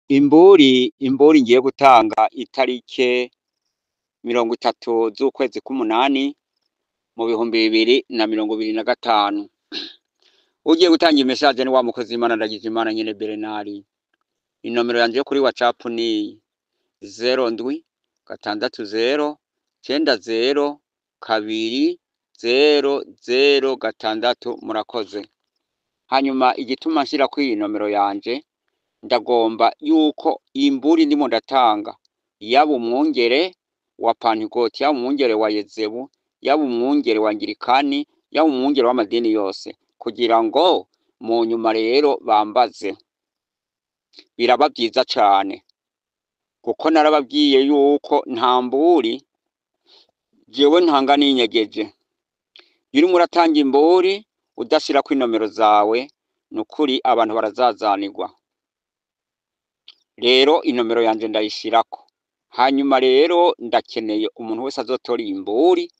Imburi ngiye gutanga itarike 30 z'ukwezi k'umunani mu 2025. Ugiye gutanga imessage ni wa mukozi w'Imana Ndagijimana nyene Bernard. Inomero yanje yo kuri WhatsApp ni 07 60 90 2 0 0 6. Murakoze. Hanyuma igituma nshira kuri iyi nomero yanje, ndagomba yuko imburi ndimo ndatanga, yaba umwungere wa Pantegoti, yaba umwungere wa Yezebu, yaba umwungere wa Angirikani, yaba umwungere w'amadini yose, kugira ngo mu nyuma rero bambaze. Biraba vyiza cane, kuko narababwiye yuko nta mburi jewe ntanga ninyegeje. Iyo urimo uratanga imburi udashirako inomero zawe, nukuri abantu barazazanirwa. Rero inomero yanje ndayishirako. Hanyuma rero ndakeneye umuntu wese azotora imburi,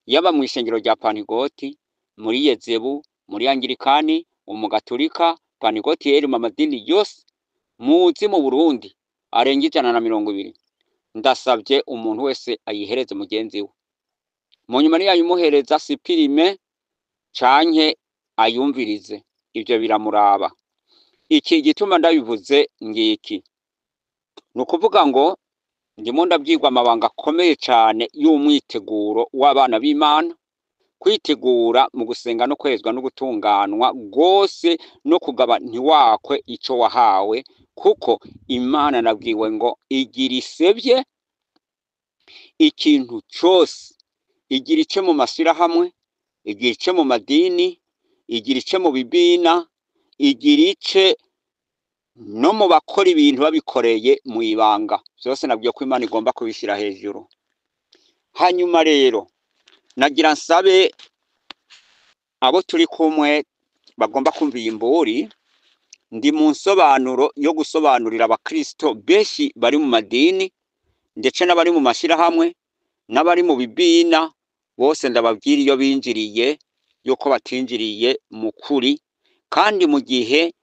yaba mw'ishengero rya Pantegoti, muri Yezebu, muri Angirikani, umugaturika, Pantegoti yeri mu madini yose muzi mu Burundi arenga 120. Ndasavye umuntu wese ayihereze mugenzi we. Mu nyuma niyayimuhereza sipirime canke ayumvirize, ivyo biramuraba. Iki gituma ndabivuze ngiki, ni ukuvuga ngo ndimo ndabwirwa amabanga akomeye cane y'umwiteguro w'abana b'Imana, kwitegura mu gusenga no kwezwa no gutunganwa rwose no kugaba ntiwakwe ico wahawe, kuko Imana nabwiwe ngo igira isevye ikintu cose, igira ice mu mashirahamwe, igira ice mu madini, igira ice mu bibina, igira ice no mu bakora ibintu babikoreye mw'ibanga. Vyose nabwiye ko Imana igomba kubishira hejuru. Hanyuma rero nagira nsabe abo turi kumwe bagomba kumva iyi mburi, ndi mu nsobanuro yo gusobanurira abakristo benshi bari mu madini, ndetse n'abari mu mashirahamwe, n'abari mu bibina, bose ndababwira iyo binjiriye yuko batinjiriye mu kuri, kandi mu gihe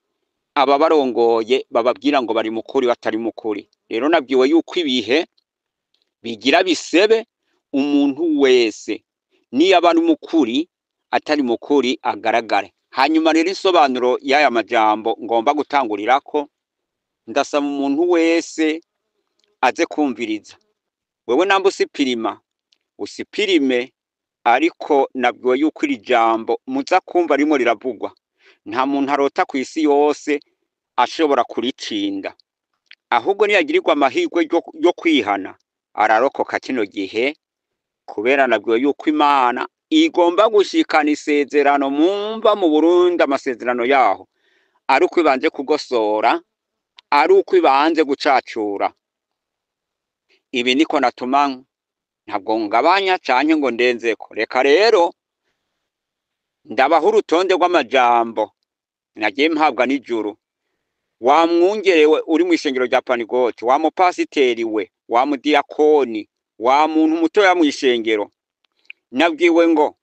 ababarongoye bababwira ngo bari mu kuri batari mu kuri. Rero nabwiwe yuko ibihe bigira bisebe, umuntu wese niyo aba ari mu kuri atari mu kuri agaragare. Hanyuma rero insobanuro y'aya majambo ngomba gutangurirako, ndasaba umuntu wese aze kumviriza. Wewe namba usipirima, usipirime, ariko nabwiwe yuko iri jambo muza kumva rimwe riravugwa, nta muntu arota kw'isi yose ashobora kuricinda, ahubwo niyagirirwa amahirwe yo kwihana ararokoka kino gihe, kubera nabwiwe yuko Imana igomba gushikana isezerano mumva mu Burundi, amasezerano yaho ari uko ibanze kugosora, ari uko ibanze gucacura. Ibi niko natuma, ntabwo ngabanya canke ngo ndenzeko. Reka rero ndabaha urutonde rw'amajambo nagiye mpabwa n'ijuru. Wa mwungere uri mw'ishengero rya Pantegoti, wa mupasiteri we, wa mudiyakoni, wa muntu mutoya mw'ishengero, nabwiwe ngo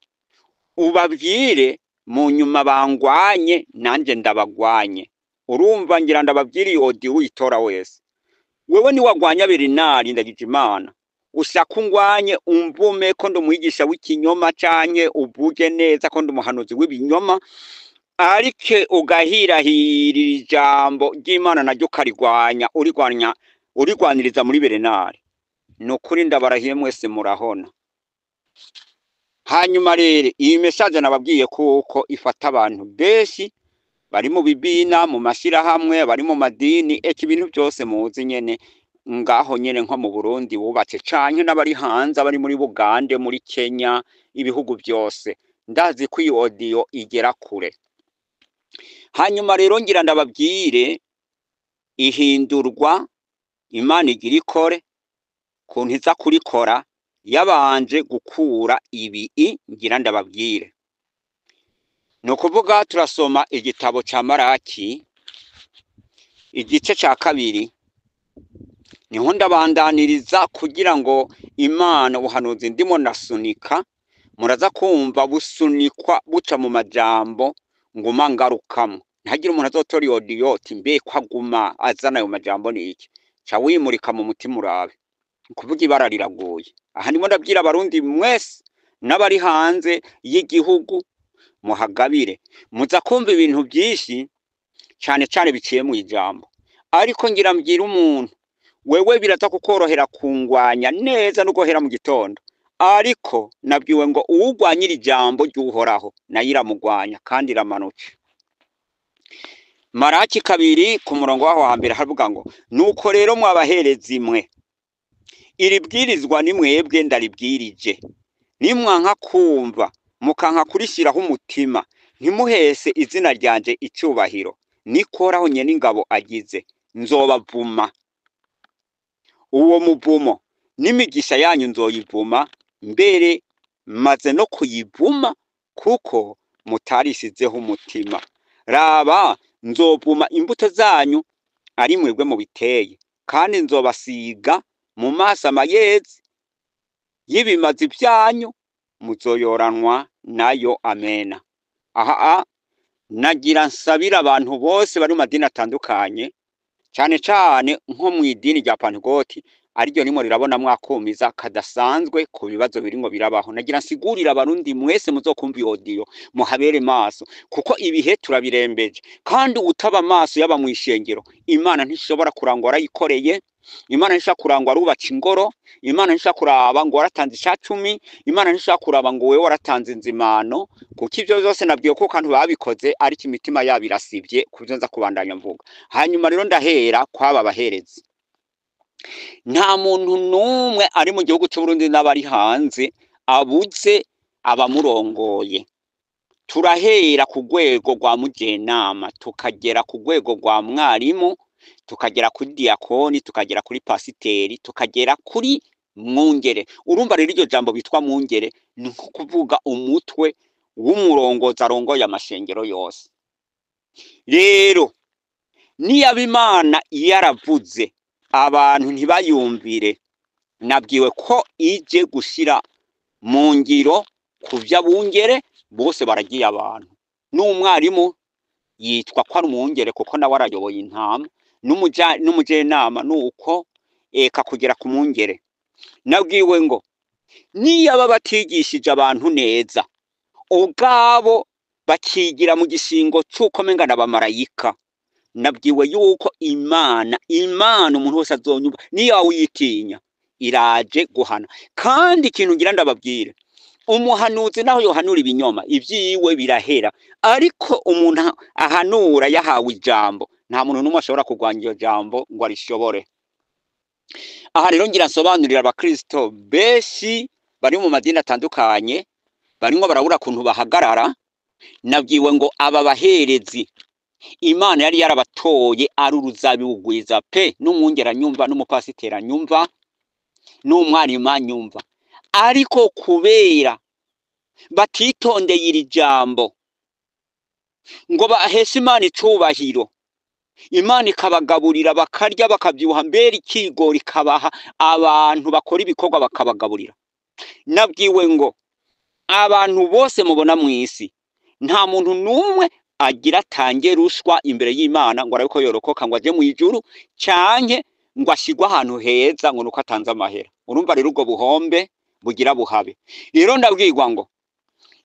ubabwire mu nyuma bangwanye nanje ndabagwanye. Urumva ngira ndababwire iyo odi uyitora wese. Wewe ni wagwanya Bernard Ndagijimana, ushaka ungwanye umvume ko ndi umwigisha w'ikinyoma canke uvuge neza ko ndi umuhanuzi w'ibinyoma, ariko ugahirahirira ijambo ry'Imana naryo ukarigwanya, urigwaniriza muri Bernard. Nukuri ndabarahiye mwese murahona. Hanyuma rero iyi message nababwiye kuko ifata abantu benshi bari mu bibina, mu mashirahamwe, bari mu madini, eka ibintu byose muzi nyene ngaho nyene nko mu Burundi bubatse, canke n'abari hanze, abari muri Bugande, muri Kenya, ibihugu byose. Ndazi ko iyi audio igera kure. Hanyuma rero ngira ndababwire ihindurwa Imana igira ikore, kuntu iza kurikora yabanje gukura ibi ngira ndababwire. Ni ukuvuga turasoma igitabo ca Maraki igice ca 2, niho ndabandaniriza kugira ngo Imana ubuhanuzi ndimo ndasunika, muraza kumva busunikwa buca mu majambo nguma ngarukamo. Ntihagire umuntu azotora iyo audio ati mbe ko aguma azana ayo majambo ni iki? Ca wimurika mu mutima urabe. Kuvuga ibara riraguye. Aha ndimo ndabwira abarundi mwese n'abari hanze y'igihugu, muhagabire. Muza kumva ibintu byinshi cane cane biciye mu ijambo. Ariko ngira mbwira umuntu, wewe biraza kukorohera kungwanya neza no guhera mu gitondo. Ariko nabwiwe ngo uwugwanyira ijambo ry'Uhoraho nayo iramugwanya kandi iramanutse. Maraki 2 ku murongo waho wa mbere haravuga ngo nuko rero mwabaherezi mwe, iri bwirizwa ni mwebwe ndaribwirije, nimwanka kumva mukanka kurishiraho umutima, ntimuhese izina ryanje icyubahiro, nikoraho nyene ingabo agize, nzobavuma. Uwo muvumo n'imigisha yanyu nzoyivuma, mbere maze no kuyivuma kuko mutarisizeho umutima. Raba nzovuma imbuto zanyu ari mwebwe mubiteye, kandi nzobasiga mu maso amayezi y'ibimazi byanyu, muzoyoranwa nayo. Amena. Aha nagira nsabira abantu bose bari mu madini atandukanye, cane cane nko mu idini rya Pantegoti, ariryo rimwe rirabona mwakumiza kadasanzwe ku bibazo birimwo birabaho. Nagira nsigurira abarundi mwese muzokumva iyo audio, muhabere maso, kuko ibihe turabirembeje, kandi utaba maso yaba mw'ishengero, Imana ntishobora kurangwa warayikoreye, Imana ntishobora kurangwa arubatse ingoro, Imana ntishobora kuraba ngo waratanze icacumi, Imana ntishobora kuraba ngo wewe waratanze inzimano, kuko ivyo vyose nabwiye ko kantu babikoze ariko imitima yabo irasivye, kuvyo nza kubandanya mvuga. Hanyuma rero ndahera kwaba baherezi. Nta muntu n'umwe ari mu gihugu c'Uburundi n'abari hanze abuze abamurongoye. Turahera ku rwego rwa mujenama, tukagera ku rwego rwa mwarimu, tukagera kuri diakoni, tukagera kuri pasiteri, tukagera kuri mwungere. Urumva rero iryo jambo bitwa mwungere ni nko kuvuga umutwe w'umurongozi arongoye amashengero yose. Rero niyaba Imana yaravuze abantu ntibayumvire, nabwiwe ko ije gushira mu ngiro ku vy'abungere bose baragiye abantu. N'umwarimu yitwa ko ari umwungere kuko nawe arayoboye intama, n'umujenama nuko eka kugera ku mwungere. Nabwiwe ngo niyaba batigishije abantu neza, ubwabo bakigira mu gishingo c'uko menga n'abamarayika, nabwiwe yuko Imana umuntu wese azonyumva niyo witinya iraje guhana. Kandi ikintu ngira ndababwire, umuhanuzi naho yohanura ibinyoma ivyiwe birahera, ariko umuntu ahanura yahawe ijambo, nta muntu n'umwe ashobora kurwanya iryo jambo ngo arishobore. Aha rero ngira nsobanurira abakristo benshi bari mu madini atandukanye barimwo barabura kuntu bahagarara. Nabwiwe ngo aba baherezi Imana yari yarabatoye ari uruzabibu rwiza pe, n'umwungera nyumva, n'umupasitera nyumva, n'umwarimu anyumva, ariko kubera batitondeye iri jambo ngo baheshe Imana icubahiro, Imana ikabagaburira bakarya bakavyibuha, mbere ikigori ikabaha abantu bakora ibikorwa bakabagaburira. Nabwiwe ngo abantu bose mubona mw'isi nta muntu n'umwe agira atange ruswa imbere y'Imana ngo arabe ko yorokoka ngo aje mw'ijuru, canke ngo ashigwe ahantu heza ngo nuko atanze amahera. Urumva rero ubwo buhombe bugira buhabe. Rero ndabwirwa ngo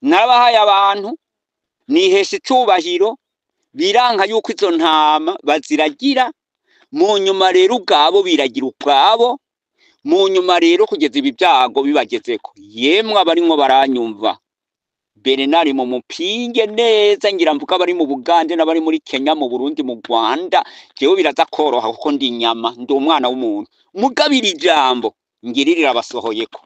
narabahaye abantu nihesha icubahiro, biranka yuko izo ntama baziragira, mu nyuma rero ubwabo biragira ubwabo, mu nyuma rero kugeza ibi byago bibagezeko. Yemwe abarimwo baranyumva, Bernard mu mupinge neza, ngira mvuga abari mu Bugande n'abari muri Kenya, mu Burundi, mu Rwanda, jewe biraza koroha kuko ndi inyama, ndi umwana w'umuntu. Mugabira ijambo ngiririra abasohoyeko.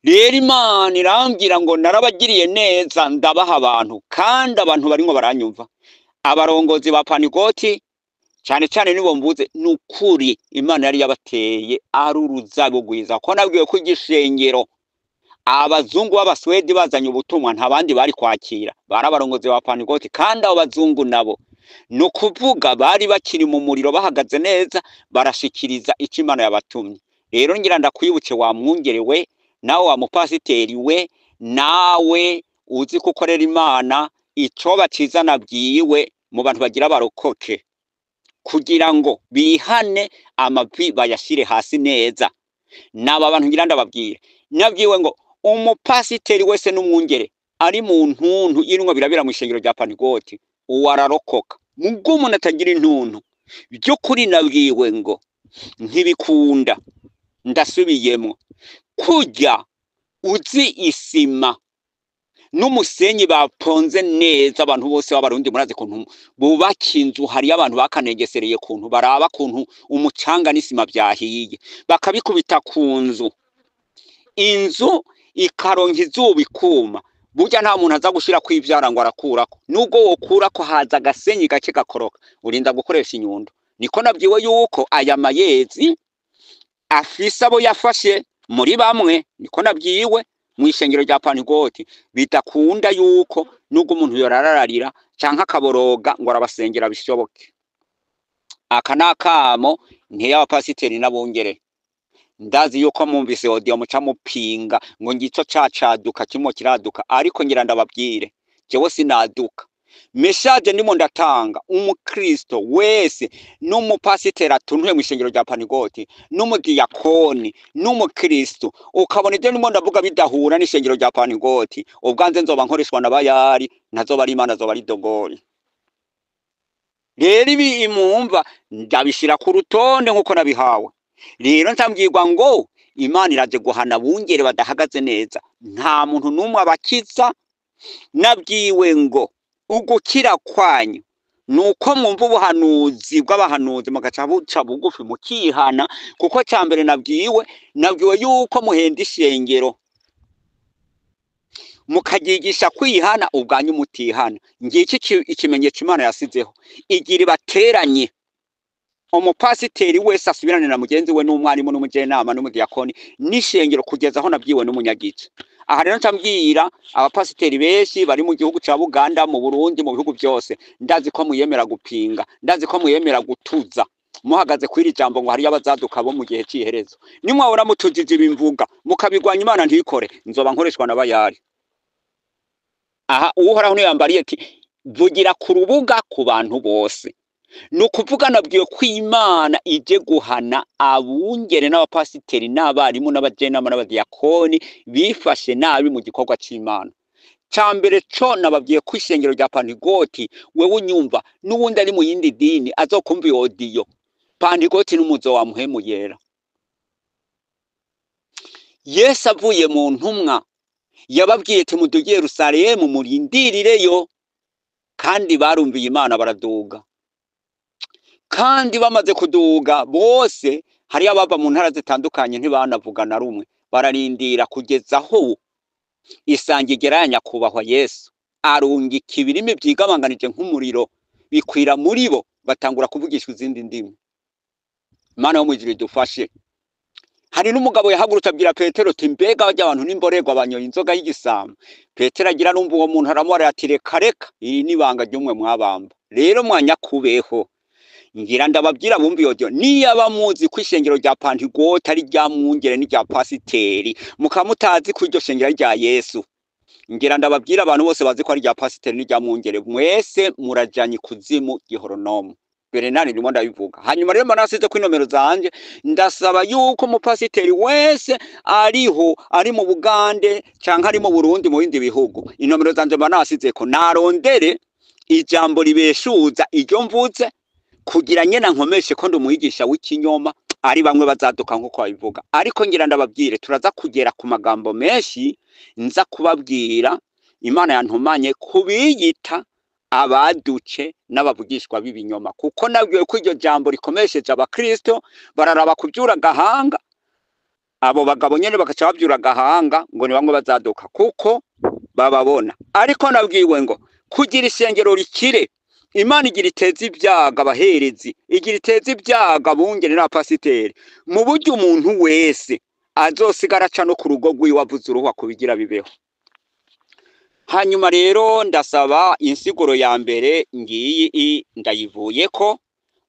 Rero Imana irambwira ngo narabagiriye neza ndabaha abantu, kandi abantu barimwo baranyumva. Abarongozi ba Pantegoti cane cane nibo mvuze, nukuri Imana yari yabateye ari uruzabibu rwiza, ko nabwiwe ko igishengero abazungu b'abaswedi bazanye ubutumwa nta bandi bari kwakira, bari abarongozi ba Pantegoti. Kandi abo bazungu nabo ni ukuvuga bari bakiri mu muriro bahagaze neza, barashikiriza ico Imana yabatumye. Rero ngira ndakwibutse wa mwungere we, nawe wa mupasiteri we, nawe uzi ko ukorera Imana, Icoba ciza nabwiwe mu bantu bagira barokoke kugira ngo bihane amavi bayashire hasi neza. Naba bantu ngira ndababwira, nabwiwe ngo umupasiteri wese n'umwungere ari mu ntuntu y'inwa birabira mu ishengero rya Pantigoti, uwo ararokoka. Mubwo umuntu atagira intuntu by'ukuri, nabwiwe ngo ntibikunda. Ndasubiyemwo, kurya uzi isima n'umusenyi baponze neza, abantu bose b'Abarundi murazi kuntu bubaka inzu. Hariyo abantu bakanegesereye kuntu baraba kuntu umucanga n'isima vyahiye, bakabikubita ku nzu, inzu ikaronka izuba ikuma. Burya nta muntu aza gushirako ivyara ngo arakurako, nubwo wokurako haza agasenyi gake gakoroka, urinda gukoresha inyundo. Niko nabwiwe yuko aya mayezi afise abo yafashe muri bamwe, niko nabwiwe mw'ishengero rya Pantigoti, bidakunda yuko nubwo umuntu yorararira canke akaboroga ngo arabasengera bishoboke. Aka nakamo nteye abapasiteri n'abungere. Ndazi yuko mwumvise audio muca mupinga ngo ngico cacaduka kimwe kiraduka, ariko ngira ndababwire, jewe sinaduka. Message ndimo ndatanga, umukristo wese n'umupasiteri atuntuye mw'ishengero rya Pantigoti n'umudiyakoni n'umukristo, ukabona ibyo ndimo ndavuga bidahura n'ishengero rya Pantigoti, ubwanze nzoba nkoreshwa na Bayari, ntazoba ari Imana, azoba ari dogori. Rero ibi imumva ndabishira ku rutonde nkuko nabihawe. Rero ntambwirwa ngo Imana iraje guhana bungere badahagaze neza, nta muntu n'umwe abakiza. Nabwiwe ngo ugukira kwanyu nuko mwumva ubuhanuzi bw'abahanuzi mugaca buca bugufi mukihana, kuko ca mbere nabwiwe yuko muhenda ishengero mukagigisha kwihana ubwanyu mutihana. Ngiki ikimenyetso Imana yasizeho, igira ibateranye, umupasiteri wese asubirane na mugenzi we n'umwarimu n'umujenama n'umudiyakoni n'ishengero, kugeza aho nabwiwe n'umunyagice. Aha rero ncambwira abapasiteri benshi bari mu gihugu ca Buganda, mu Burundi, mu bihugu byose, ndazi ko muyemera gupinga, ndazi ko muyemera gutuza muhagaze kw'iri jambo ngo hariyo abazaduka bo mu gihe c'iherezo. Nimwabona mutujije ibimvuga mukabigwanya, Imana ntikore, nzoba nkoreshwa na Bayari. Aha Uhoraho niyo yambariye ati vugira ku rubuga ku bantu bose. Ni ukuvuga nabwiwe ko Imana ije guhana abungere n'abapasiteri n'abarimu n'abajenama n'abadiyakoni bifashe nabi mu gikorwa c'Imana. Ca mbere co nababwiye ko ishengero rya Pantigoti, wewe unyumva n'uwundi ari mu yindi dini azokumva iyo audio, Pantigoti n'umuzo wa Muhemu Yera. Yesu avuye mu ntumwa yababwiye ati muduge Yerusalemu murindirireyo, kandi barumviye Imana baraduga. Kandi bamaze kuduga bose, hariyo abava mu ntara zitandukanye, ntibanavuga na rumwe, bararindira kugeza aho isange igera ya nyakubahwa Yesu arungika ibirimi vyigabanganije nk'umuriro bikwira muri bo, batangura kuvugishwa izindi ndimi. Imana yo mw'ijuru idufashe. Hari n'umugabo yahagurutse abwira Petero ati mbega barya abantu n'imborerwa banyoye inzoga y'igisamba. Petero agira numva uwo muntu aramubarira ati reka reka, iri n'ibanga ry'umwe mwabamba. Rero mwanyakubeho, ngira ndababwira bumva iyo audio, niyaba muzi ko ishengero rya Pantigoti ari rya mwungere n'irya pasiteri, mukaba mutazi ko iryo shengero ari rya Yesu, ngira ndababwira abantu bose bazi ko ari rya pasiteri n'irya mwungere, mwese murajanye ikuzimu gihoronomu. Bernard ndimo ndabivuga. Hanyuma rero nasize ko inomero zanje, ndasaba yuko umupasiteri wese ariho ari mu Bugande canke ari mu Burundi mu bindi bihugu, inomero zanje mba nasizeko, narondere ijambo ribeshuza iryo mvuze kugira nyene nkomeshe ko ndi umwigisha w'ikinyoma, ari bamwe bazaduka nkuko babivuga. Ariko ngira ndababwire, turaza kugera ku magambo menshi nza kubabwira Imana yantumanye kubiyita abaduce n'abavugishwa b'ibinyoma, kuko nabwiwe ko iryo jambo rikomesheje abakristo bararaba kuvyura agahanga, abo bagabo nyene bagaca bavyura agahanga ngo ni bamwe bazaduka kuko bababona. Ariko nabwiwe ngo kugira ishengero rikire, Imana igira iteze ibyago abaherezi, igira iteze ibyago abungere n'abapasiteri, mu buryo umuntu wese azosigara aca no ku rugo rwiwe avuze uruhwa kubigira bibeho. Hanyuma rero ndasaba insiguro ya mbere ngiyi ndayivuyeko.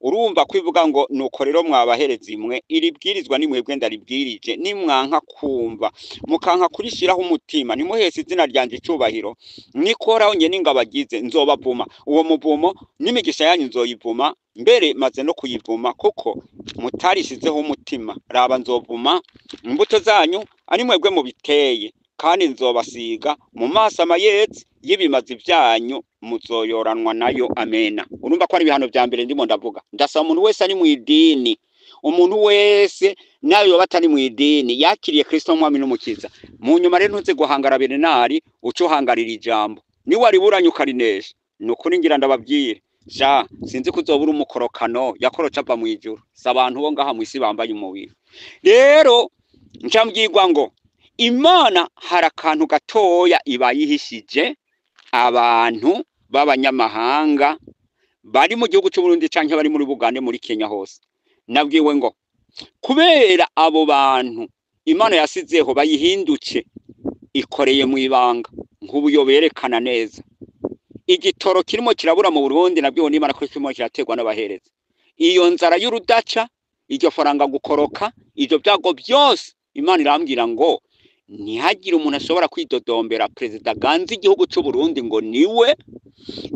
Urumva kwivuga ngo nuko rero mwabahereza imwe iri bwirizwa ni mwebwe ndaribwirije, nimwanka kumva mukanka kurishiraho umutima, ntimuhese izina ryanje icubahiro, nikoraho nye ningabagize nzobavuma uwo muvumo, n'imigisha yanyu nzoyivuma, mbere maze no kuyivuma kuko mutarishizeho umutima. Raba nzovuma imbuto zanyu ari mwebwe mubiteye, kandi nzobasiga mu maso amayezi y'ibimazi vyanyu, muzoyoranwa nayo. Amena. Urumva ko ari ibihano vya mbere ndimo ndavuga. Ndasaba umuntu wese ari mu idini, umuntu wese nayo yoba atari mu idini yakiriye Kristo nk'umwami n'umukiza, mu nyuma rero ntuze guhangara Berenari, uce uhangarira ijambo, niwe wariburanye ukarinesha. Ni ukuri ngira ndababwire sha, sinzi ko uzobura umukorokano yakoroca ava mu ijuru, si abantu bo ngaha mw'isi bambaye umubiri. Rero nca mbwirwa ngo Imana hari akantu gatoya ibayihishije abantu b'abanyamahanga bari mu gihugu c'Uburundi canke bari muri Bugande, muri Kenya hose. Nabwiwe ngo kubera abo bantu Imana yasizeho bayihinduke, ikoreye mu ibanga, nk'ubu yo berekana neza igitoro kirimo kirabura mu Burundi. Nabwiwe n'Imana ko kirimo kiraterwa n'abahereza. Iyo nzara y'urudaca, iryo faranga gukoroka, ivyo byago byose, Imana irambwira ngo ntihagire umuntu ashobora kwidodombera perezida ganza igihugu c'u Burundi ngo niwe.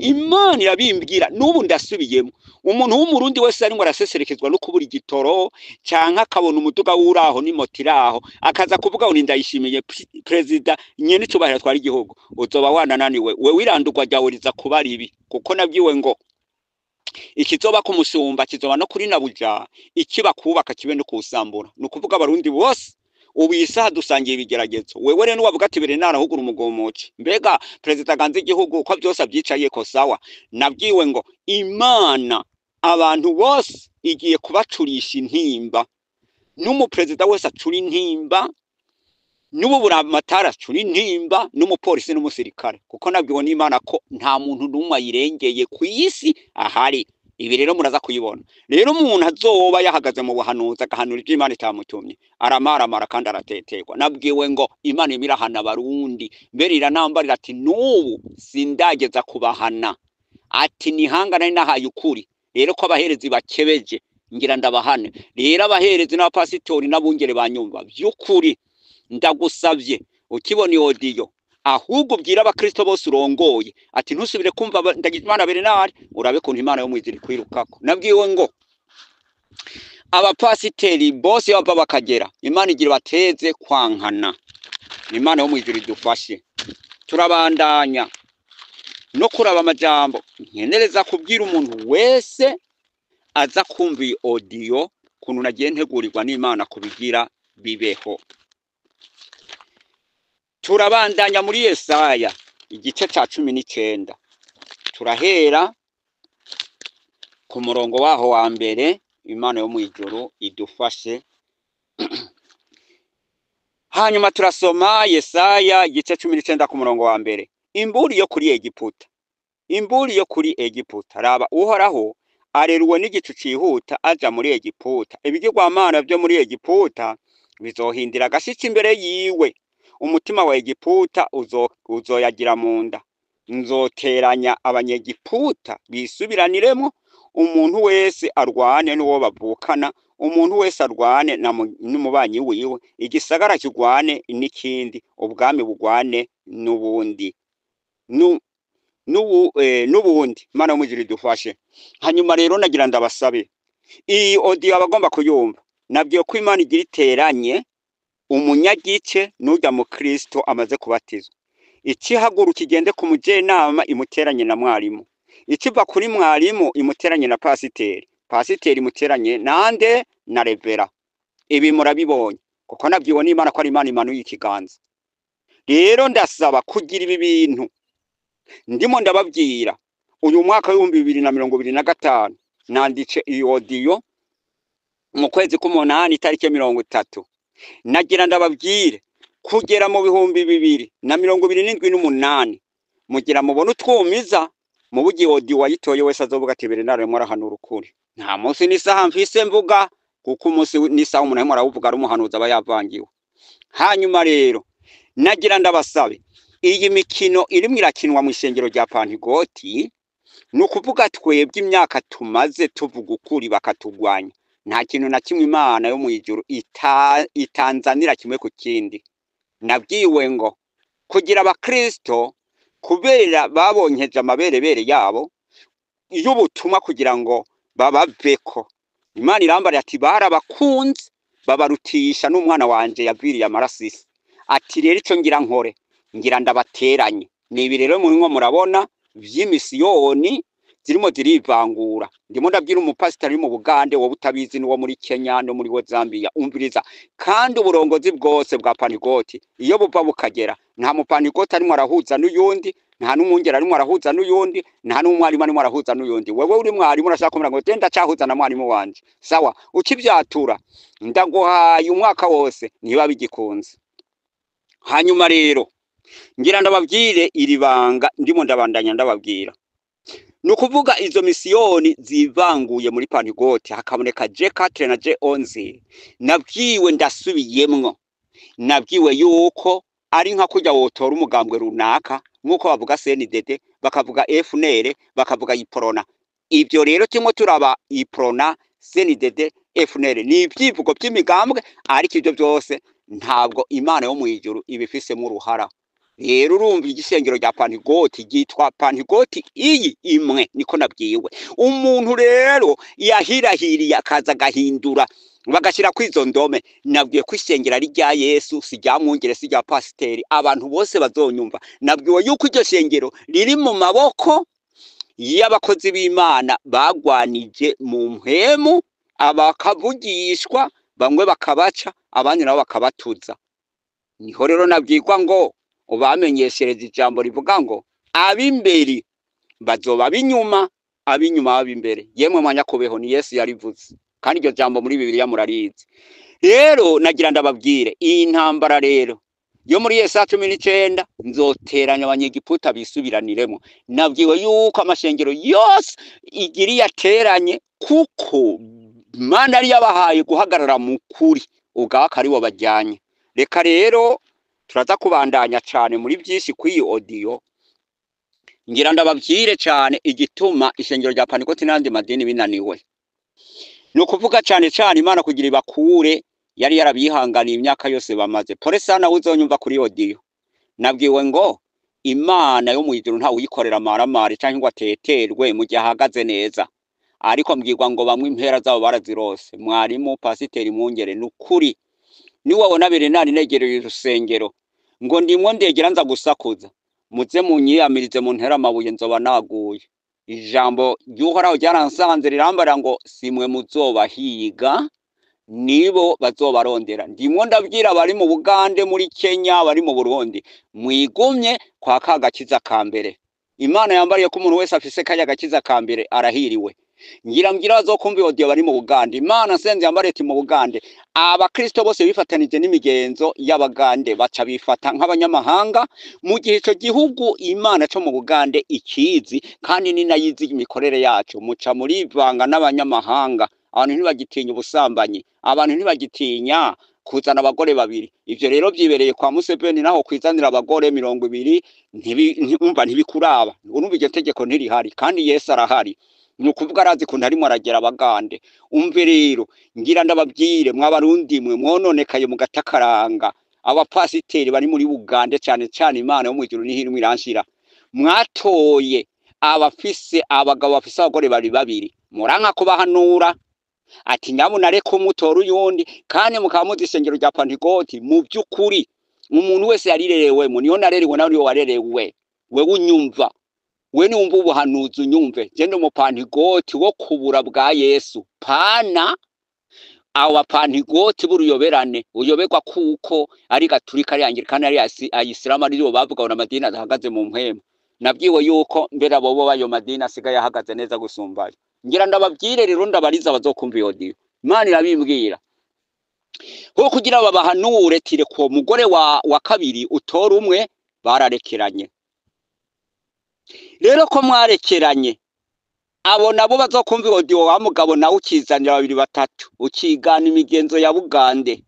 Imana irabimbwira n'ubu ndasubiyemo, umuntu w'umurundi wese arimwo araseserekezwa no kubura igitoro, canke akabona umuduga wuraho n'imoto iraho, akaza kuvuga ngo ndayishimiye perezida nyene icubahiro atwara igihugu, uzoba wanananiwe wewe, irandurwa ryawe riza kuba ribi. Kuko nabwiwe ngo ikizoba ku musumba kizoba no kuri nabuja, ikiba kubaka kibe no kuwusambura. Ni ukuvuga abarundi bose ubu iyi saha dusangiye ibigeragezo. Wewe rero wavuga ati Berenari ahugura umugomoci, mbega perezida ganza igihugu ko byose abyicayeko sawa. Nabwiwe ngo Imana abantu bose igiye kubacurisha intimba, n'umuperezida wese acura intimba, n'ubu buramatari acura intimba, n'umupolisi n'umusirikare, kuko nabwiwe n'Imana ko nta muntu n'umwe ayirengeye ku isi ahari. Ibi rero muraza kuyibona. Rero umuntu azoba yahagaze mu buhanuzi agahanura ibyo Imana itamutumye, aramaramara kandi arateterwa. Nabwiwe ngo Imana irimo irahana abarundi, mbere iranambarira ati n'ubu sindageza kubahana, ati nihanga nari nahaye ukuri. Rero ko abaherezi bakebeje, ngira ndabahane. Rero abaherezi n'abapasitori n'abungere banyumva, by'ukuri ndagusavye, ukibona iyo audio, ahubwo ubwira abakristo bose urongoye ati ntusubire kumva Ndagijimana Bernard, urabe kuntu Imana yo mw'ijuru ikwirukako. Nabwiwe ngo abapasiteri bose bava bakagera, Imana igira bateze kwankana. Imana yo mw'ijuru idufashe. Turabandanya no kuraba amajambo nkenereza kubwira umuntu wese aza kumva iyi audio, kuntu nagiye ntegurirwa n'Imana kubigira bibeho. Turabandanya muri Yesaya igice ca 19, turahera ku murongo waho wa mbere. Imana yo mw'ijuru idufashe. Hanyuma turasoma Yesaya igice 19 ku murongo wa mbere. Imburi yo kuri Egiputa, imburi yo kuri Egiputa. Raba, Uhoraho areruwe n'igicu cihuta aja muri Egiputa. Ibigirwamana vyo muri Egiputa bizohindira agashitsi imbere yiwe, umutima wa Egiputa uzoyagira mu nda. Nzoteranya abanyegiputa bisubiraniremo, umuntu wese arwane n'uwo bavukana, umuntu wese arwane n'umubanyi wiwe, igisagara kigwane n'ikindi, ubwami bugwane n'ubundi n'ubundi. Imana yo mw'ijuru idufashe. Hanyuma rero nagira ndabasabe, iyi audio abagomba kuyumva, nabwiye ko Imana igira iteranye umunyagice n'urya mu Kristo amaze kubatizwa. Ikihaguruka igende ku mujenama imuteranye na mwarimu, ikiva kuri mwarimu imuteranye na pasiteri, pasiteri imuteranye nande? Na revera. Ibi murabibonye, kuko nabwiwe n'Imana ko ari Imana imanuye ikiganza. Rero ndasaba kugira ibi bintu ndimo ndababwira, uyu mwaka w'2025 nanditse iyo audio mu kwezi k'umunani itariki 30. Nagira ndababwire, kugera mu 2027 n'umunani mugira mubone utwumiza mu buryo audio wayitoye wese azovuga ati Bernard arimo arahanura ukuri. Nta munsi n'isaha mfise mvuga, kuko umunsi n'isaha umuntu arimo arawuvuga ari umuhanuzi aba yavangiwe. Hanyuma rero nagira ndabasabe, iyi mikino irimwo irakinwa mu ishengero rya Pantigoti. Ni ukuvuga twebwe imyaka tumaze tuvuga ukuri bakatugwanya, nta kintu na kimwe Imana yo mu ijuru itanzanira kimwe ku kindi. Nabwiwe ngo kugira abakristo kubera babonkeje amaberebere yabo y'ubutumwa kugira ngo babaveko, Imana irambara ati barabakunze babarutisha n'umwana wanje yaviriye amaraso isi. Ati rero ico ngira nkore, ngira ndabateranye. Ni ibi rero murimwo murabona vy'imisiyoni zirimo zirivangura. Ndimo ndabwira umupasiteri uri mu Bugande, wowe utabizi, n'uwo muri Kenya no muri Zambia, umviriza. Kandi uburongozi bwose bwa Pantigoti iyo buva bukagera, nta mupantigoti arimwo arahuza n'uyundi, nta n'umwungere arimwo arahuza n'uyundi, nta n'umwarimu arimwo arahuza n'uyundi. Wewe uri mwarimu urashaka kumbwira ngo genda cahuza na mwarimu wanje, sawa, ukivyatura ndaguhaye umwaka wose, ntiba bigikunze. Hanyuma rero ngira ndababwire iri banga ndimo ndabandanya ndababwira. Ni ukuvuga izo misiyoni zivanguye muri Pantigoti hakaboneka J4 na J11. Nabwiwe, ndasubiyemwo, nabwiwe yuko ari nka kurya wotora umugambwe runaka, nk'uko bavuga CNDD, bakavuga FNL, bakavuga Iprona. Ibyo rero turimo turaba Iprona, CNDD, FNL ni ibyivugo by'imigambwe, ariko ibyo byose ntabwo Imana yo mu ijuru ibifisemo uruhara. Rero urumva igisengero rya Pantigoti ryitwa Pantigoti iyi imwe, niko nabwiwe. Umuntu rero yahirahiriye akaza agahindura bagashyira kuri izo ndome, nabwiye ko isengero ari rya Yesu, si rya mwungere, si rya pasiteri. Abantu bose bazonyumva, nabwiwe yuko iryo shengero riri mu maboko y'abakozi b'Imana bagwanije mu mpemu, abakavugishwa bamwe bakabaca, abandi nabo bakabatuza. Niho rero nabwirwa ngo ubamenyeshereza ijambo rivuga ngo ab'imbere bazoba ab'inyuma, ab'inyuma baba imbere. Yemwe mwanyakubeho, ni Yesu yarivuze, kandi iryo jambo muri Bibiliya murarizi. Rero nagira ndababwire iyi ntambara rero yo muri Yesaya 19, nzoteranya abanyegiputa bisubiraniremo. Nabwiwe yuko amashengero yose igiri yateranye, kuko Imana yari yabahaye guhagarara mu kuri, ubwako ari bo bajyanye. Reka rero turaza kubandanya cane muri byinshi kw'iyi audio. Ngira ndababwire cane igituma ishengero rya Pantikoti n'andi madini binaniwe. Ni ukuvuga cane cane Imana kugira ibakure yari yarabihanganiye imyaka yose bamaze. Pole sana, uzonyumva kuri audio. Nabwiwe ngo Imana yo mu ijuru ntawe uyikorera amaramare canke ngo ateterwe mu gihe ahagaze neza. Ariko mbwirwa ngo bamwe impera zabo barazirose. Mwarimu, pasiteri, mwungere, ni ukuri niwabona Berenari negereye urusengero ngo ndimwo ndegera nza gusakuza, muze munyiyamirize muntera amabuye, nzoba naguye. Ijambo ry'Uhoraho ryaransanze rirambara ngo simwe muzobahiga, nibo bazobarondera. Ndimwo ndabwira abari mu Bugande, muri Kenya, abari mu Burundi, mwigumye kwa ka gakiza ka mbere. Imana yambariye ko umuntu wese afise kaya gakiza ka mbere arahiriwe. Ngira mbwira bazokumva audio bari mu Bugande, Imana nsenze yambariye ati mu Bugande abakristo bose bifatanije n'imigenzo y'Abagande, baca bifata nk'abanyamahanga, mu gihe ico gihugu Imana co mu Bugande ikizi, kandi ni nayizi imikorere yaco. Muca murivanga n'abanyamahanga, abantu ntibagitinya ubusambanyi, abantu ntibagitinya kuzana abagore babiri. Ivyo rero vyibereye kwa Museveni, naho kwizanira abagore 20 umva ntibikuraba. Urumva iryo tegeko ntirihari, kandi Yesu arahari. Ni ukuvuga arazi ukuntu arimo aragera Abagande. Umve rero ngira ndababwire, mwabarundi mwe mwononekaye mu gatakaranga, abapasiteri bari muri Bugande cane cane, Imana yo mu ijuru niho irimwo iranshira. Mwatoye abafise abagabo bafise abagore bari babiri, muranka kubahanura ati nyabuna reka umutora uyundi, kandi mukaba muzi isengero rya Pantikoti. Mu by'ukuri umuntu wese yarirerewemo, niyo narerewe, nawe niyo warerewe. Wewe unyumva, we niwumva ubuhanuzi unyumve, je ndi umupantigoti wo kubura bwa Yesu, pana abo bapantigoti b'uruyoberane uyoberwa kuko ari gaturika, ari anglikani, ari ayisilamu, aribo bavuga ngo amadini adahagaze mu mpwemu. Nabwiwe yuko mbere abo bo ayo madini asigaye ahagaze neza gusumbayo. Ngira ndababwire rero, ndabariza abazokumva iyo audio, Imana irabimbwira ho kugira babahanure tire ko mugore wa kabiri utora umwe, bararekeranye. Rero ko mwarekeranye, abo nabo bazokumva audio, wa mugabo nawe ukizanira babiri batatu, ukigana imigenzo ya Bugande,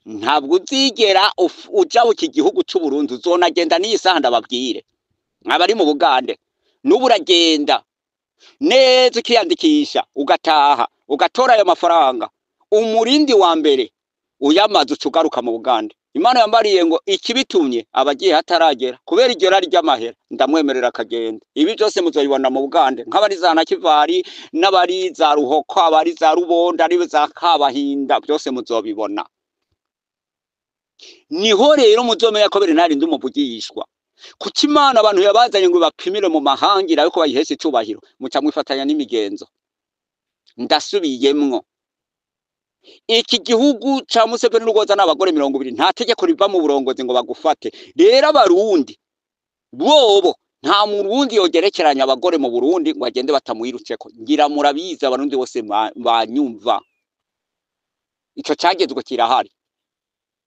ntabwo uzigera uja mu iki gihugu c'u Burundi. Uzonagenda n'iyi saha, ndababwire abari mu Bugande, n'ubu uragenda. Neza ukiyandikisha ugataha ugatora ayo mafaranga, umurindi wa mbere uyamaze uca ugaruka mu Bugande. Imana yambariye ngo ikibitumye abagiye hataragera kubera iryo rari ry'amahera, ndamwemerera akagenda. Ibi byose muzobibona mu Bugande, nk'abari za Nakivari n'abari za Ruhoko, abari za Rubonda, ari za Kabahinda, byose muzobibona. Niho rero muzomenya ko Bernard ndi umuvugishwa. Kuko Imana abantu yabazanye ngo bapimire mu mahangira ariko bayiheshe icubahiro, muca mwifatanya n'imigenzo. Ndasubiyemwo, iki gihugu ca Museveni n'Urwoza n'abagore 20, nta tegeko riva mu burongozi ngo bagufate. Rero abarundi bobo nta murundi yogerekeranya abagore mu Burundi ngo agende batamwirutseko. Ngira murabizi abarundi bose banyumva, ico cagezwe kirahari.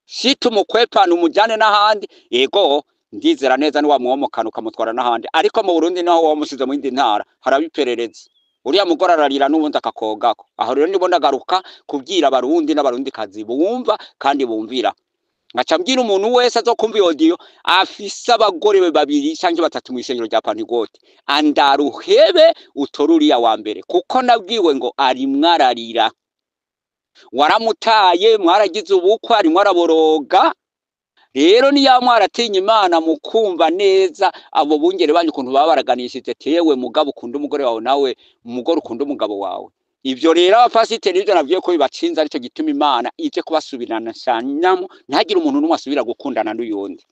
Shita umukwepana umujane n'ahandi, yego ndizera neza ni wamwomokana ukamutwara n'ahandi, ariko mu Burundi naho wamusize mu yindi ntara harabiperereza. Uriya mugore ararira n'ubundi akakogako. Aho rero nibo ndagaruka kubwira abarundi n'abarundikazi bumva kandi bumvira. Ngaca mbwira umuntu wese azokumva iyo audio afise abagore be babiri canke batatu mw'ishengero rya Pantegote, andaruhebe utore uriya wa mbere, kuko nabwiwe ngo arimwo ararira. Waramutaye, mwaragize ubukwe, arimwo araboroga. Rero niya mwaratinya Imana mukumva neza abo bungere banyu ukuntu baba baraganishije, tewe mugabo ukunda umugore wawe, nawe umugore ukunda umugabo wawe. Ivyo rero abapasiteri nivyo nabwiye ko bibacinze, arico gituma Imana ije kubasubirana shanyamo, ntihagire umuntu n'umwe asubira gukundana n'uyundi.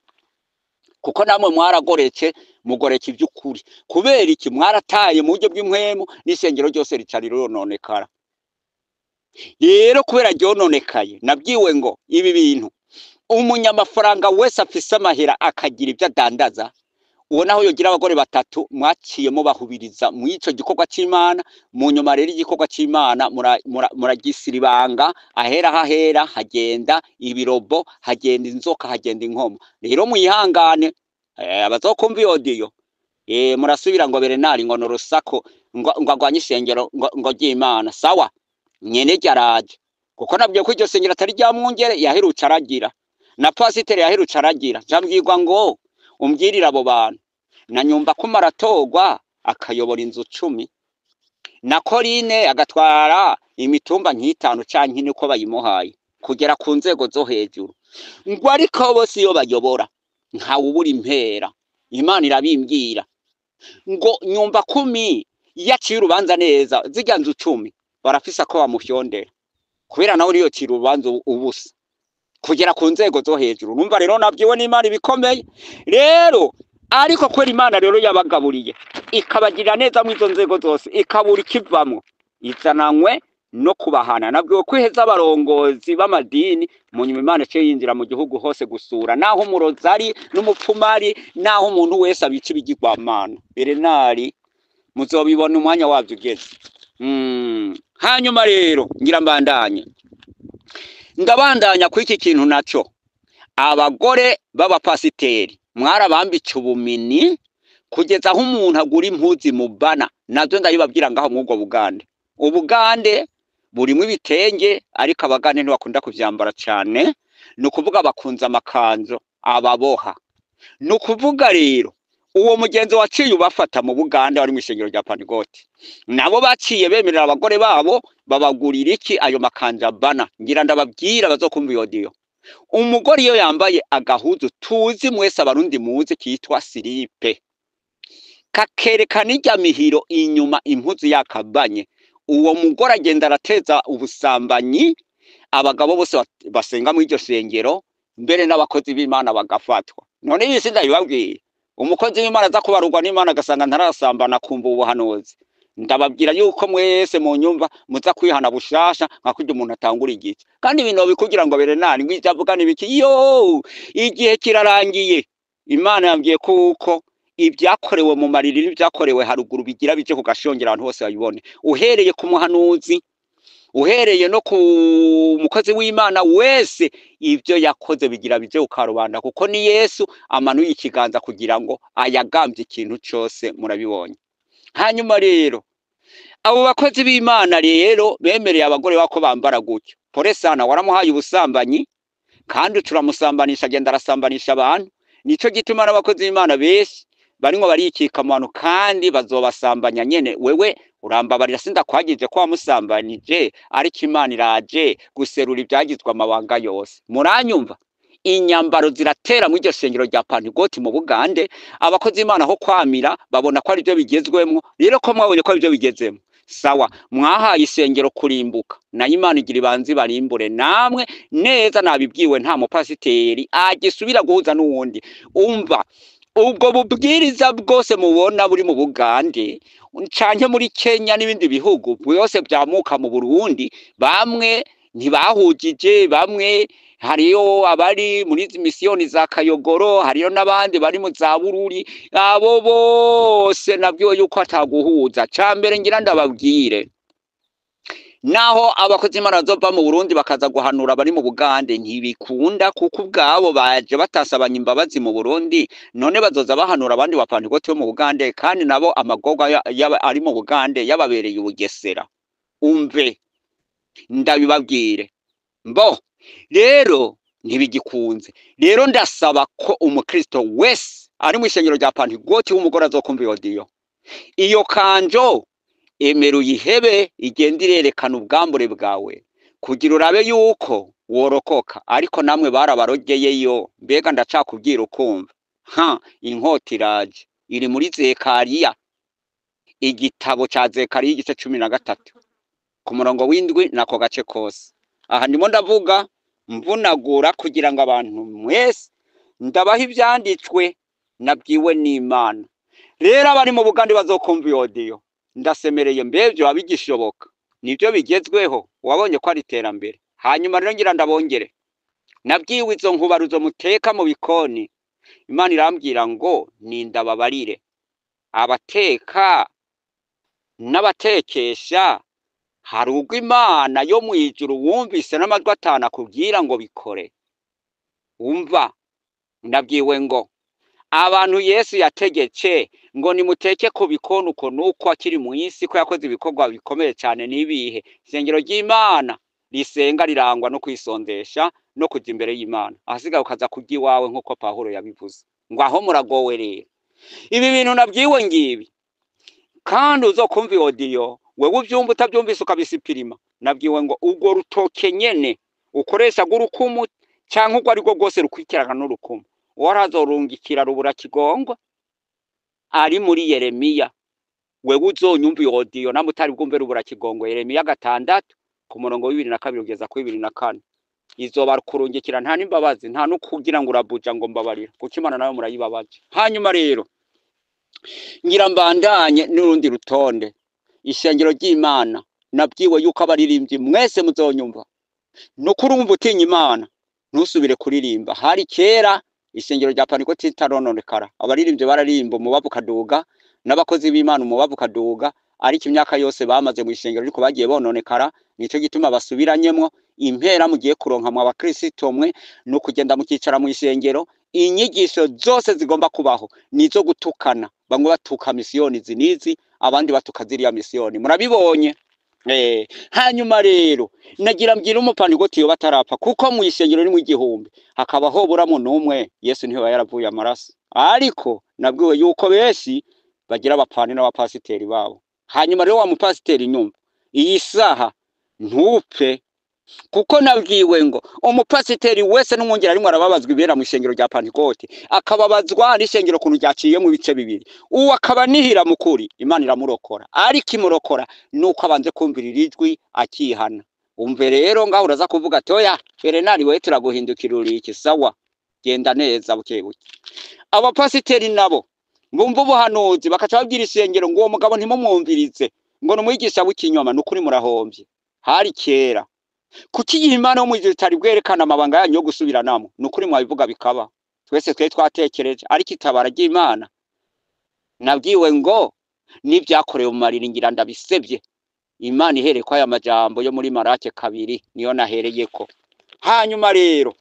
Kuko namwe mwaragoretse, mugoreka ivy'ukuri. Kubera iki? Mwarataye mu buryo bw'impwemu, n'isengero ryose rica rirononekara. Rero kubera ryononekaye, nabwiwe ngo ibi bintu umunyamafaranga wese afise amahera akagira ivyo adandaza, uwo naho yogira abagore batatu, mwaciyemo bahubiriza mw'ico gikorwa c'Imana. Mu nyuma rero igikorwa c'Imana muragisiribanga, ahera hahera hagenda ibirobo, hagenda inzoka, hagenda inkoma. Rero mwihangane, abazokumva iyo audio, murasubira ngo Bernard ngo norusako ngo agwanye isengero ngo ry'Imana. Sawa, nyene ryaraje, kuko nabwiye ko iryo sengero atari rya mwungere yaherutse aragira, na pasiteri yaherutse aragira. Njambwirwa ngo umbwirire abo bantu na nyumba ko maratorwa akayobora inzu 10, na Korine agatwara imitumba nk'itanu canke ine uko bayimuhaye kugera ku nzego zo hejuru, ngo ariko bose iyo bayobora ntawubura impera. Imana irabimbwira ngo nyumba kumi yaciye urubanza neza, zirya nzu 10 barafisa ko bamufyondera, kubera nawe uriyo cira urubanza ubusa kugera ku nzego zo hejuru. Numva rero nabwiwe n'Imana ibikomeye rero, ariko kubera Imana rero yabagaburiye ikabagirira neza mu izo nzego zose, ikabura ikivamwo izananywe no kubahana. Nabwiwe ko iheza abarongozi b'amadini, mu nyuma Imana iciye yinjira mu gihugu hose gusura naho umurozi ari n'umupfumu ari, naho umuntu wese abica ibigirwamana. Bernard muzobibona umwanya wavyo ugeze. Hanyuma rero ngira mbandanye, ndabandanya kuri iki kintu naco. Abagore b'abapasiteri mwarabambitse ubumini kugeza aho umuntu agura impuzu mubana, navyo ndabibabwira ngaho mw'ubwo Bugande. Ubugande burimwo ibitenge, ariko abagande ntibakunda kuvyambara cane, ni ukuvuga bakunze amakanzu ababoha. Ni ukuvuga rero uwo mugenzi waciye ubafata mu Bugande wari mw'ishengero rya Pantegote, nabo baciye bemerera abagore babo babagurira iki ayo makanzu abana. Ngira ndababwira bazokumva iyo audio. Umugore iyo yambaye agahuzu tuzi mwese abarundi muzi kitwa silipe, kakerekana irya mihiro inyuma impuzu yakabanye, uwo mugore agenda arateza ubusambanyi abagabo bose basenga muri iryo sengero, mbere n'abakozi b'Imana bagafatwa. None iyi si ndabibabwiye, umukozi w'Imana aza kubarurwa n'Imana agasanga ntarasambana akumva ubuhanuzi, ndababwira yuko mwese mu nyumva muza kwihana bushasha nka kurya umuntu atangura igice. Kandi ibintu bikugira ngo Bernard ngo ivyo avuga n'ibiki, yo igihe kirarangiye. Imana yambwiye kuko ibyakorewe mu mariri n'ibyakorewe haruguru bigira bije ku gashongera abantu bose babibone, uhereye ku muhanuzi, uhereye no ku mukozi w'Imana wese, ivyo yakoze bigira bije ku karubanda, kuko ni Yesu amanuye ikiganza kugira ngo ayagambye ikintu cose. Murabibonye. Hanyuma rero abo bakozi b'Imana rero bemereye abagore bako bambara gutyo, pole sana, waramuhaye ubusambanyi kandi turamusambanisha, agenda arasambanisha abantu. Nico gituma n'abakozi b'Imana benshi Barimwo barikika mu bantu kandi bazobasambanya nyene. Wewe urambabarira, sindakwagije ko wamusambanije, ariko Imana iraje guserura ivyagizwe amabanga yose. Muranyumva? Inyambaro ziratera muri iryo shengero rya Pantegoti mu Bugande. Abakozi Imana aho kwamira babona ko arivyo bigezwemwo. Rero ko mwabonye ko arivyo bigezemwo, sawa, mwahaye isengero kurimbuka, nayo Imana igira ibanze barimbure namwe neza. Nabibwiwe, nta mupasiteri agisubira guhuza n'uwundi. Umva, ubwo bubwiriza bwose mubona buri mu Bugande canke muri Kenya n'ibindi bihugu byose vyamuka mu Burundi, bamwe ntibahujije, bamwe hariyo abari muri izi misiyoni za Kayogoro, hariyo n'abandi bari mu za Bururi. Abo bose nabwiwe yuko ataguhuza. Ca mbere ngira ndababwire, naho abakozi Imana bazova mu Burundi bakaza guhanura abari mu Bugande, ntibikunda, kuko ubwabo baje batasabanye imbabazi mu Burundi. None bazoza bahanura abandi bapantegoti bo mu Bugande, kandi nabo amagorwa ari mu Bugande yababereye ubugesera. Umve ndabibabwire, mbo rero ntibigikunze. Rero ndasaba ko umukristo wese ari mu ishengero rya Pantegoti w'umugore azokumva iyo diyo, iyo kanjo, emera uyihebe, igenda irerekana ubwambure bwawe kugira urabe yuko worokoka. Ariko namwe barabarogeyeyo. Mbega ndacakubwira ukumva? Ha, inkota iraje, iri muri Zekariya, igitabo ca Zekariya igice 13 ku murongo w'7 nako gace kose. Aha ndimo ndavuga mvunagura kugira ngo abantu mwese ndabaha ivyanditswe nabwiwe n'Imana. Rero abari mu Bugande bazokumva iyo diyo, ndasemereye, mbevyo abigishoboka nivyo bigezweho, wabonye ko ari iterambere. Hanyuma rero ngira ndabongere, nabwiwe izo nkubaruzo muteka mu bikoni. Imana irambwira ngo nindababarire abateka n'abatekesha. Hari ubwo Imana yo mu ijuru wumvise n'amajwi atanu akubwira ngo bikore. Umva, ndabwiwe ngo abantu Yesu yategetse ngo nimuteke ku bikoni uko nuko akiri mu isi, ko yakoze ibikorwa bikomeye cyane n'ibihe. Isengero ry'Imana risenga rirangwa no kwisondesha no kuja imbere y'Imana, ahasigaye ukaza kurya iwawe nk'uko Pawulo yabivuze. Ngo aho muragowe. Rero ibi bintu nabwiwe ngibi, kandi uzokumva iyo wewe uvyumva utavyumvise ukabisipirima. Nabwiwe ngo urwo rutoke nyene ukoresha rw'urukumu canke urwo arirwo rwose rukurikirana n'urukumu, uwarazorungikira rubura kigongwa ari muri Yeremiya. Wewe uzonyumva iyo audio namwe utari bwumve rubura kigongo, Yeremiya 6 ku murongo wa 22 kugeza ku 24, izoba kurungikira nta n'imbabazi, nta no kugira ngo urabuja ngo mbabarira, kuko Imana nawe murayibabaje. Hanyuma rero ngira mbandanye n'urundi rutonde. Ishengero ry'Imana, nabwiwe yuko abaririmbyi mwese muzonyumva, nukuri wumva utinya Imana ntusubire kuririmba. Hari kera ishengero rya Pantegoti ritarononekara, abaririmbyi bararirimba umubavu ukaduga, n'abakozi b'Imana umubavu ukaduga, ariko imyaka yose bamaze mu ishengero ariko bagiye bononekara. Nico gituma basubiranyemwo. Impera mugiye kuronka mu abakristo mwe no kugenda mukicara mu ishengero, inyigisho zose zigomba kubaho nizo gutukana. Bamwe batuka misiyoni izi n'izi, abandi batuka ziriya misiyoni, murabibonye. Hanyuma rero nagira mbwira umupantegoti yo batarapfa, kuko mu ishengero ni mu 1000 hakaba hoburamo n'umwe, Yesu ntiba yaravuye amaraso. Ariko nabwiwe yuko benshi bagira abapfani n'abapasiteri babo. Hanyuma rero wa mupasiteri, nyumva iyi saha, ntupfe, kuko nabwiwe ngo umupasiteri wese n'umwungeri arimwo arababazwa ibera mu ishengero rya Pantegoti, akababazwa n'ishengero kuntu ryaciye mu bice bibiri, uwo akaba nihira mu kuri, Imana iramurokora. Ariko imurokora nuko abanze kumvira ijwi akihana. Umve rero, ngaho uraza kuvuga ati: "Oya Bernard, wewe turaguhindukira uri iki." Sawa, genda neza buke buke. Abapasiteri nabo bumva ubuhanuzi bakaca babwira ishengero ngo uwo mugabo ntimumwumvirize, ngo ni umwigisha w'ikinyoma, nukuri murahombye. Hari kera, kuki igihe Imana yo mu ijuru itari bwerekana amabanga yanyu yo gusubiranamo? Nukuri mwabivuga bikaba, twese twari twatekereje, ariko itabara ry'Imana. Nabwiwe ngo n'ibyakorewe mu mariri ngira ndabisebye. Imana ihereye ko aya majambo yo muri Marake 2 niyo nahereyeko. Hanyuma rero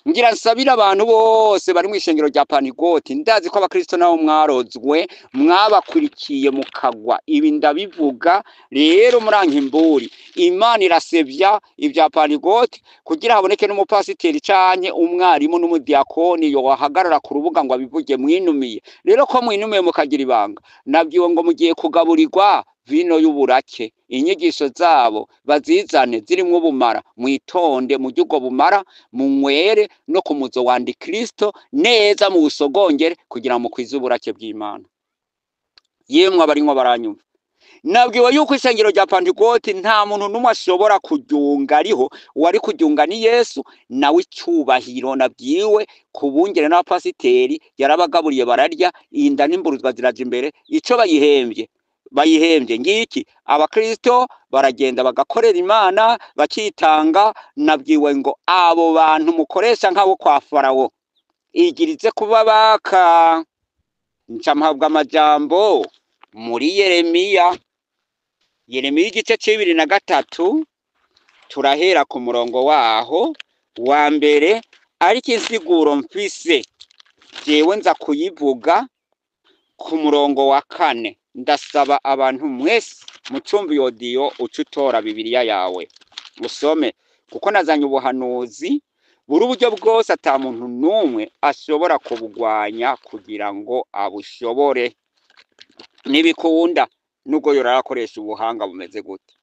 ngira nsabire abantu bose bari mu ishengero rya Pantigoti. Ndazi ko abakristo nabo mwarozwe, mwabakurikiye mukagwa. Ibi ndabivuga rero murankimburi. Imana irasevya ibya Pantigoti kugira haboneke n'umupasiteri canke umwarimu n'umudiakoni yohagarara ku rubuga ngo abivuge. Mwinumiye rero ko mwinumiye mukagira ibanga, nabwiwe ngo mugiye kugaburirwa vino y'uburake. Inyigisho zabo bazizane zirimwo ubumara, mwitonde murye ubwo bumara, munywere no ku muzo wa Antikristo neza, muwusogongere kugira ngo mukwize uburake bw'Imana. Yemwe abarimwo baranyumva, nabwiwe yuko ishengero rya Pantigoti nta muntu n'umwe ashobora kuryunga, ariho uwari kuryunga ni Yesu nawe icyubahiro. Nabwiwe ku bungere n'abapasiteri yarabagaburiye bararya, inda n'imburuzwa ziraja imbere. Ico bayihembye bayihembye ngiki, abakristo baragenda bagakorera Imana bakitanga. Nabwiwe ngo abo bantu mukoresha nk'abo kwa Farawo igirize kuba baka. Nca mpabwa amajambo muri Yeremiya, Yeremiya igice c'ibiri na gatatu, turahera ku murongo waho wa mbere, ariko insiguro mfise jewe nza kuyivuga ku murongo wa 4. Ndasaba abantu mwese mucumva iyo audio, uce utora Bibiliya yawe usome, kuko nazanye ubuhanuzi buri uburyo bwose ata muntu n'umwe ashobora kubugwanya kugira ngo abushobore. Ntibikunda nubwo yora arakoresha ubuhanga bumeze gute.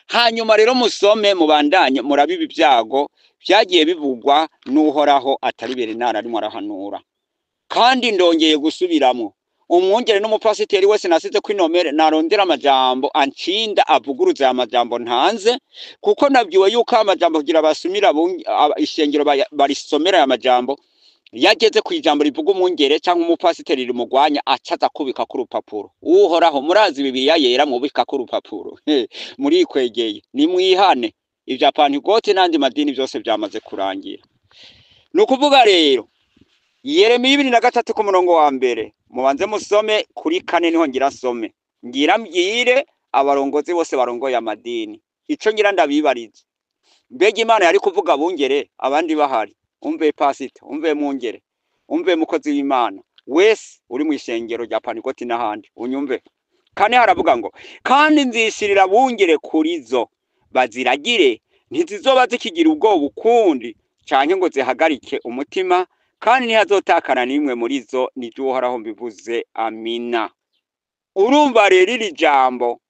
Hanyuma rero musome, mubandanye murabiba ibyago byagiye bivugwa n'Uhoraho atari Bernard arimo arahanura. Kandi ndongeye gusubiramo, umwungere n'umupasiteri wese nasize kwinomere narondera amajambo ancinda avuguruza aya majambo ntanze, kuko nabwiwe yuko aya majambo kugira basumira ishengero barisomera aya majambo, yageze ku ijambo rivuga umwungere cyangwa umupasiteri rimugwanya, acaza kubika ku rupapuro. Uhoraho, murazi Bibiliya yera mubika ku rupapuro murikwegeye. Nimwihane, ibya Pantigoti n'andi madini byose byamaze kurangira. Ni ukuvuga rero Yeremiya 23 ku murongo wa 1, mubanze musome kuri 4, niho ngira nsome. Ngira mbwire abarongozi bose barongoye amadini, ico ngira ndabibarize: mbega Imana yari kuvuga abungere abandi bahari? Umve pasita, umve mwungere, umve mukozi w'Imana wese uri mu ishengero rya Pantigoti n'ahandi, unyumve. 4 haravuga ngo: kandi nzishirira abungere kuri zo baziragire, ntizizoba zikigira ubwoba ukundi canke ngo zihagarike umutima, kandi ntihazotakana n'imwe muri zo, nivyo Uhoraho mbivuze. Amina. Urumva rero iri jambo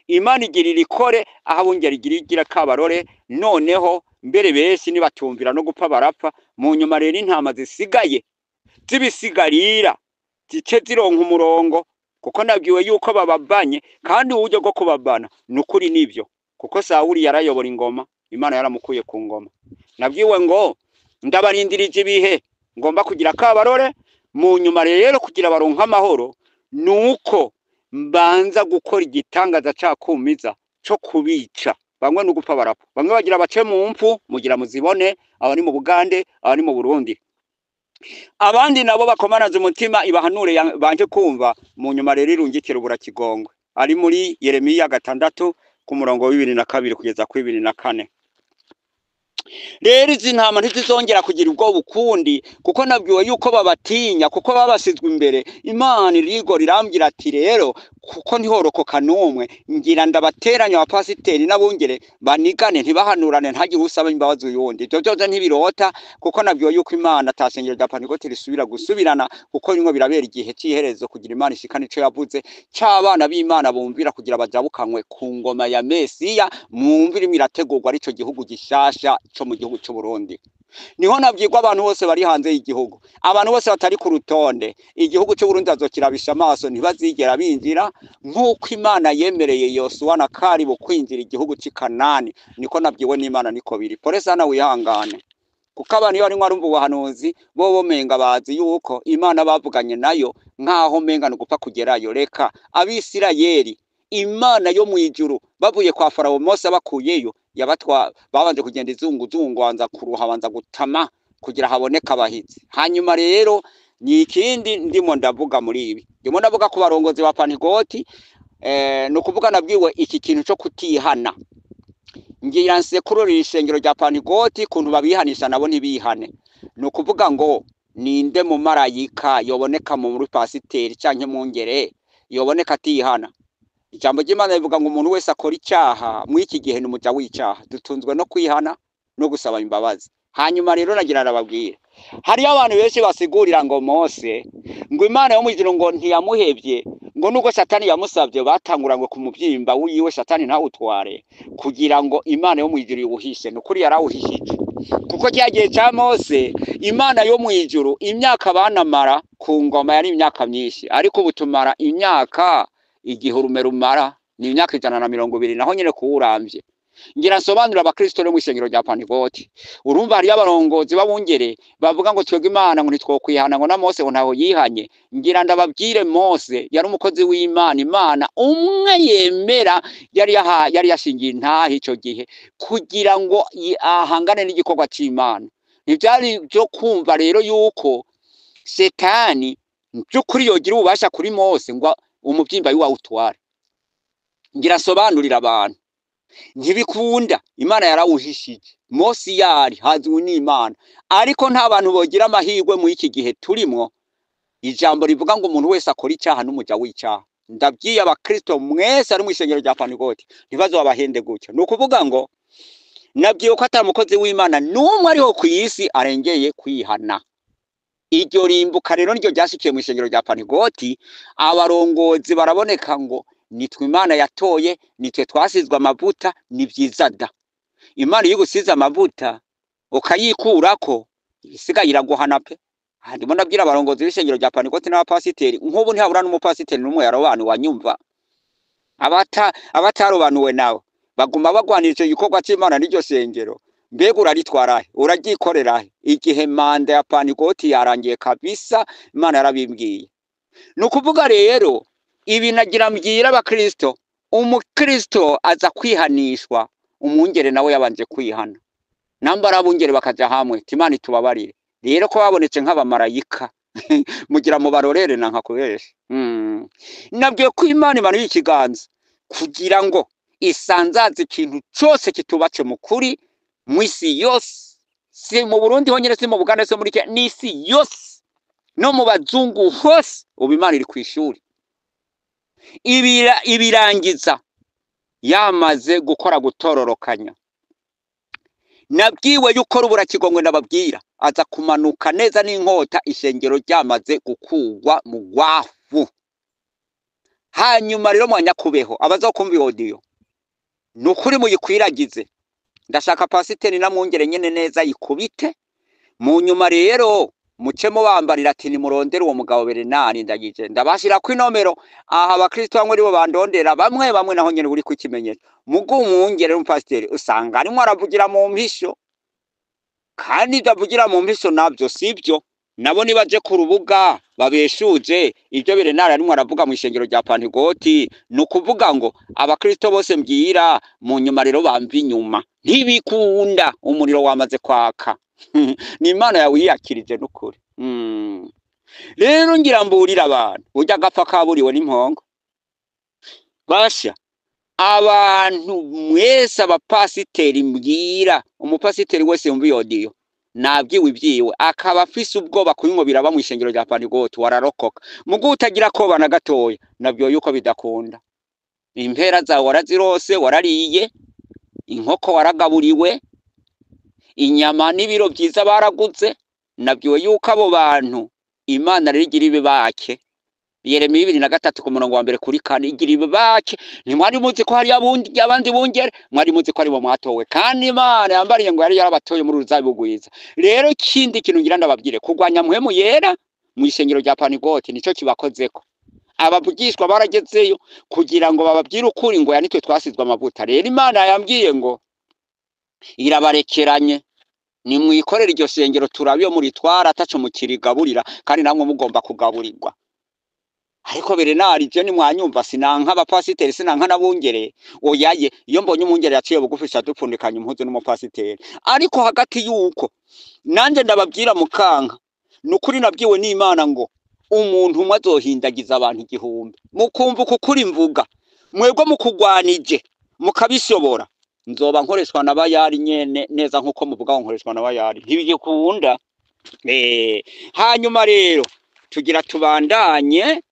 Imana igira irikore aho abungere igira igira kabarore. Noneho mbere benshi nibatumvira no gupfa barapfa. Mu nyuma rero intama zisigaye zibisigarira zice zironka umurongo, kuko nabwiwe yuko bababanye. Kandi uburyo bwo kubabana ni ukuri nibyo, kuko Sawuli yarayobora ingoma, Imana yaramukuye ku ngoma. Nabwiwe ngo ndabarindirije ibihe ngomba kugira kabarore. Mu nyuma rero kugira baronke amahoro nuko mbanza gukora igitangaza cakumiza co kubica bamwe no gupfa barapfa, bamwe bagira bace mu mfu, mugira muzibone, abari mu Bugande, abari mu Burundi, abandi nabo bakomanaza umutima ibahanure banje kumva. Mu nyuma rero irungikira uburakigongwe ari muri Yeremiya 6 ku murongo wa 22 kugeza ku 24. Rero izi ntama ntizizongera kugira ubwoba ukundi, kuko nabwiwe yuko babatinya, kuko babasizwe imbere. Imana irigo rirambwira ati rero kuko ntihorokoka n'umwe, ngira ndabateranya abapasiteri n'abungere banigane, ntibahanurane, ntagire usaba imbabazi uyundi. Ivyo vyose ntibirota, kuko nabwiwe yuko Imana atasengero rya Pantigoti risubira gusubirana, kuko bimwe birabera igihe c'iherezo kugira Imana ishikane ico yavuze c'abana b'Imana bumvira kugira bajabukanwe ku ngoma ya Mesiya. Mwumvire, imwe irategurwa, arico gihugu gishasha co mu gihugu c'u Burundi. Niho nabwirwa abantu bose bari hanze y'igihugu, abantu bose batari ku rutonde, igihugu c'u Burundi bazokirabisha amaso, ntibazigera binjira, nk'uko Imana yemereye Yosuwa na Karibu kwinjira igihugu c'i Kanani. Niko nabwiwe n'Imana, niko biri. Pole sana, wihangane, kuko abantu iyo barimwo arumva ubuhanuzi bo bomenga bazi yuko Imana bavuganye nayo nkaho menga ni ugupfa kugerayo. Reka, Abisirayeli Imana yo mw'ijuru bavuye kwa Farawo, Mose abakuyeyo, yabatwa babanje kugenda izunguzungu, banza kuruha, banza gutama kugira haboneke abahizi. Hanyuma rero ni ikindi ndimo ndavuga muri ibi, ndimo ndavuga ku barongozi ba Pantigoti. Ni ukuvuga nabwiwe iki kintu cyo kutihana. Ngira nsekurure ishengero rya Pantigoti kuntu babihanisha nabo ntibihane. Ni ukuvuga ngo ninde mu marayika yoboneka muri pasiteri canke mu ngere yoboneka atihana? Ijambo ry'Imana rivuga ngo umuntu wese akora icyaha muri iki gihe ni umuja w'icyaha. Dutunzwe no kwihana no gusaba imbabazi. Hanyuma rero nagira arababwira, hariyo abantu benshi basigurira ngo Mose ngo Imana yo mw'ijuru ngo ntiyamuhevye, ngo nubwo Satani yamusavye batangura ngo kumuvyimba wiwe Satani ntawutware kugira ngo Imana yo mw'ijuru iwuhishe. Nukuri yarawuhishije, kuko cya gihe ca Mose Imana yo mw'ijuru imyaka banamara ku ngoma yari imyaka myinshi, ariko ubu tumara imyaka igihe urume rumara ni imyaka 120, naho nyene kuwuramvye. Ngira nsobanurira abakristo no mw'ishengero rya Pantigoti. Urumva hariyo abarongozi b'abungere bavuga ngo twebwe Imana ngo ntitwokwihana, ngo na Mose ngo ntaho yihanye. Ngira ndababwire, Mose yari umukozi w'Imana, Imana umwe yemera yari yashingiye intahe ico gihe kugira ngo ahangane n'igikorwa c'Imana. Ntivyari vyo kumva rero yuko Setani by'ukuri yogira ububasha kuri Mose ngo umuvyimba wiwe awutware. Ngira nsobanurira abantu, ntibikunda, Imana yarawuhishije. Mose yari hazwi n'Imana, ariko nta bantu bogira amahirwe muri iki gihe turimwo. Ijambo rivuga ngo umuntu wese akora icyaha n'umuja w'icyaha. Ndabwiye abakristo mwese ari mw'ishengero rya Pantigoti, ntibazobahende gutyo. Ni ukuvuga ngo nabwiwe ko atari umukozi w'Imana n'umwe ariho ku isi arengeye kwihana. Iryo rimbuka rero niryo ryashikiye mw'ishengero rya Pantigoti. Abarongozi baraboneka ngo nitwe Imana yatoye, nitwe twasizwe amavuta. Ni vyiza da, Imana iyo igusize amavuta ukayikurako isigaye iraguhana pe. Aha ndimo ndabwira abarongozi b'ishengero rya Pantigoti n'abapasiteri. Nk'ubu ntihabura n'umupasiteri n'umwe yarobanuwe anyumva. Abatarobanuwe nawe baguma bagwanira ico gikorwa c'Imana n'iryo sengero. Mbega uraritwarahe? Uraryikorerahe igihe manda ya Pantigoti yarangiye kabisa? Imana yarabimbwiye. Ni ukuvuga rero ibi nagira mbwira abakristo, umukristo aza kwihanishwa umwungere nawe yabanje kwihana, namba arabungere bakaja hamwe ati Imana itubabarire. Rero ko babonetse nk'abamarayika mugira mubarorere na nkakubesha. Nabwiye ko Imana imanuye ikiganza kugira ngo isanzaze ikintu cose kitubatse mu kuri mw'isi yose, si mu Burundi honyene, si mu Buganda, si muri Kenya, n'isi yose, no mu bazungu hose. Ubu Imana iri kw'ishuri ibirangiza yamaze gukora gutororokanya. Nabwiwe yuko rubura kigongwe ndababwira aza kumanuka neza n'inkota ishengero ryamaze gukugwa mu gwafu. Hanyuma rero mwanyakubeho abazokumva audio, nukuri muyikwiragize. Ndashaka pasiteri namwungere nyene neza yikubite mu nyuma. Rero muce mubambarira ati nimurondere uwo mugabo Bernard Ndagije. Ndabashirako inomero aha, abakristo bamwe aribo bandondera, bamwe bamwe naho nyene uri kukimenyetso. Mugu umwungere n'umupasiteri usanga arimwo aravugira mu mpisho, kandi ibyo avugira mu mpisho navyo sivyo. Nabo nibaje ku rubuga babeshuje ibyo Bernard arimwo aravuga mu ishengero rya Pantigoti. Ni ukuvuga ngo abakristo bose mbwira mu nyuma rero bamva inyuma, ntibikunda, umuriro wamaze kwaka, ni Imana yawe yiyakirije n'ukuri. Rero ngira mburira abantu, burya agapfa kaburiwe n'impongo. Basha abantu mwese abapasiteri, mbwira umupasiteri wese yumva iyo audio, nabwiwe ibyiwe akaba afise ubwoba kunywa biraba mu ishengero rya Pantigoti, wararokoka. Mugu utagira koba na gatoya, nabwiwe yuko bidakunda. Impera zawe warazirose, warariye inkoko, waragaburiwe inyama n'ibiro vyiza baraguze. Nabwiwe yuko abo bantu Imana rero igira ibibake. Yeremiya 23 ku murongo wa 1 kuri 4, igira ibibake. Ntimwari muzi ko hari abandi bungere, mwari muzi ko aribo mwatowe, kandi Imana yambariye ngo yari yarabatoye muri uruzabibu rwiza. Rero ikindi kintu ngira ndababwire, kurwanya Mpwemu Yera mu ishengero rya Pantigoti nico kibakozeko. Abavugishwa baragezeyo kugira ngo bababwire ukuri ngo ya nitwe twasizwe amavuta. Rero Imana yambwiye ngo irabarekeranye, nimwikorere iryo sengero turabe iyo muritwara ataco mukirigaburira, kandi namwe mugomba kugaburirwa. Ariko Bernard je nimwanyumva, sinanka abapasiteri, sinanka n'abungere, oyaye. Iyo mbonye umwungere yaciye bugufi dupfundikanya impuzu n'umupasiteri, ariko hagati yuko nanje ndababwira mukanka, nukuri nabwiwe n'Imana ngo umuntu umwe azohindagiza abantu 1000. Mukumva uku kuri mvuga, mwebwe mukugwanije mukabishobora. Nzoba nkoreshwa na Bayari nyene neza nkuko muvuga ngo nkoreshwa na Bayari, ntibigikunda. Hanyuma rero tugira tubandanye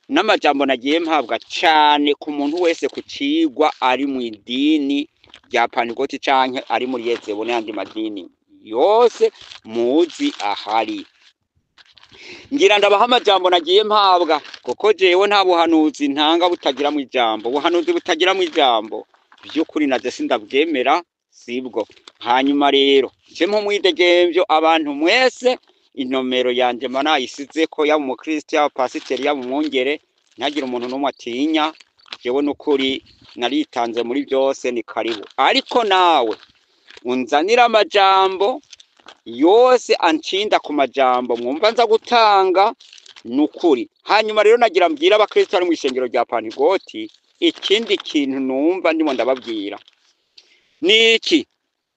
n'amajambo nagiye mpabwa cane ku muntu wese ku cigwa ari mu idini rya Pantegoti canke ari muri Yezebo n'ayandi madini yose muzi ahari. Ngira ndabaha amajambo nagiye mpabwa, kuko jewe nta buhanuzi ntanga butagira mu ijambo. Ubuhanuzi butagira mu ijambo vy'ukuri naje sindabwemera, sibwo. Hanyuma rero je mumwidegemvyo abantu mwese, inomero yanje mba nayisizeko, yaba umukristo, yaba pasiteri, yaba umwungere, ntagire umuntu n'umwe atinya. Jewe n'ukuri naritanze muri byose, ni karibu. Ariko nawe unzanira amajambo yose ancinda ku majambo mwumva nza gutanga, nukuri. Hanyuma rero nagira mbwira abakristo bari mw'ishengero rya Pantegoti ikindi kintu numva ndimo ndababwira niki.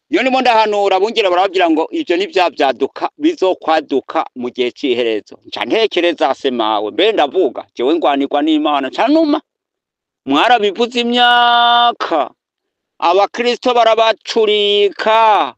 Iyo ndimo ndahanura abungere barababwira ngo ivyo ntivyavyaduka bizokwaduka mu gihe c'iherezo. Nca ntekereza se mawe, mbe ndavuga jewe ngwanirwa n'Imana, nca numa mwarabivuze imyaka, abakristo barabacurika,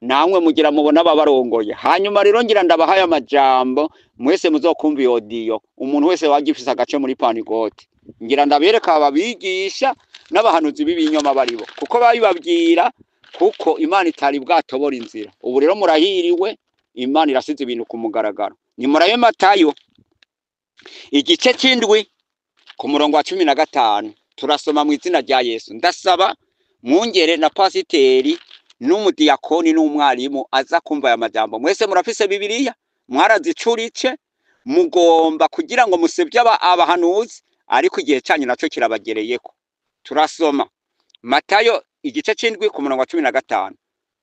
namwe mugira mubona ababarongoye. Hanyuma rero ngira ndabahaye amajambo mwese muzokumva iyo audio, umuntu wese wagifise agace muri Pantegoti, ngira ndabereka ababigisha n'abahanuzi b'ibinyoma baribo, kuko babibabwira kuko Imana itari bwatobora inzira. Ubu rero murahiriwe, Imana irasize ibintu ku mugaragaro. Ni murabe Matayo igice c'indwi ku murongo wa 15, turasoma mu izina rya Yesu. Ndasaba mwungere na pasiteri n'umudiyakoni n'umwarimu aza kumva aya majambo. Mwese murafise Bibiliya, mwarazicuritse, mugomba kugira ngo musebye abahanuzi, ariko igihe cyanyu naco kirabagereyeko. Turasoma Matayo igice c'indwi ku murongo wa 15,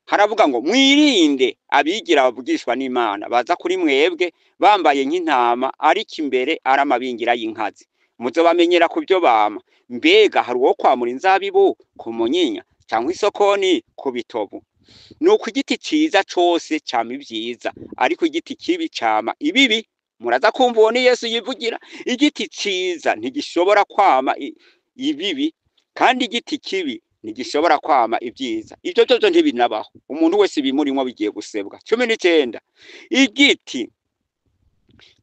haravuga ngo mwirinde abigira bavugishwa n'Imana baza kuri mwebwe bambaye nk'intama, ariko imbere ari amabingira y'inkazi. Muzobamenyera ku byo bama. Mbega hari uwo kwamura inzabibu ku munyinya cyangwa isokoni ku bitovu? Nuko igiti ciza cose cama ivyiza, ariko igiti kibi cama ibibi. Muraza kumva uwo ni Yesu yivugira. Igiti ciza ntigishobora kwama ibibi, kandi igiti kibi ntigishobora kwama ibyiza. Ivyo vyovyo ntibinabaho. Umuntu wese ibimurimwo bigiye gusebwa. 19, igiti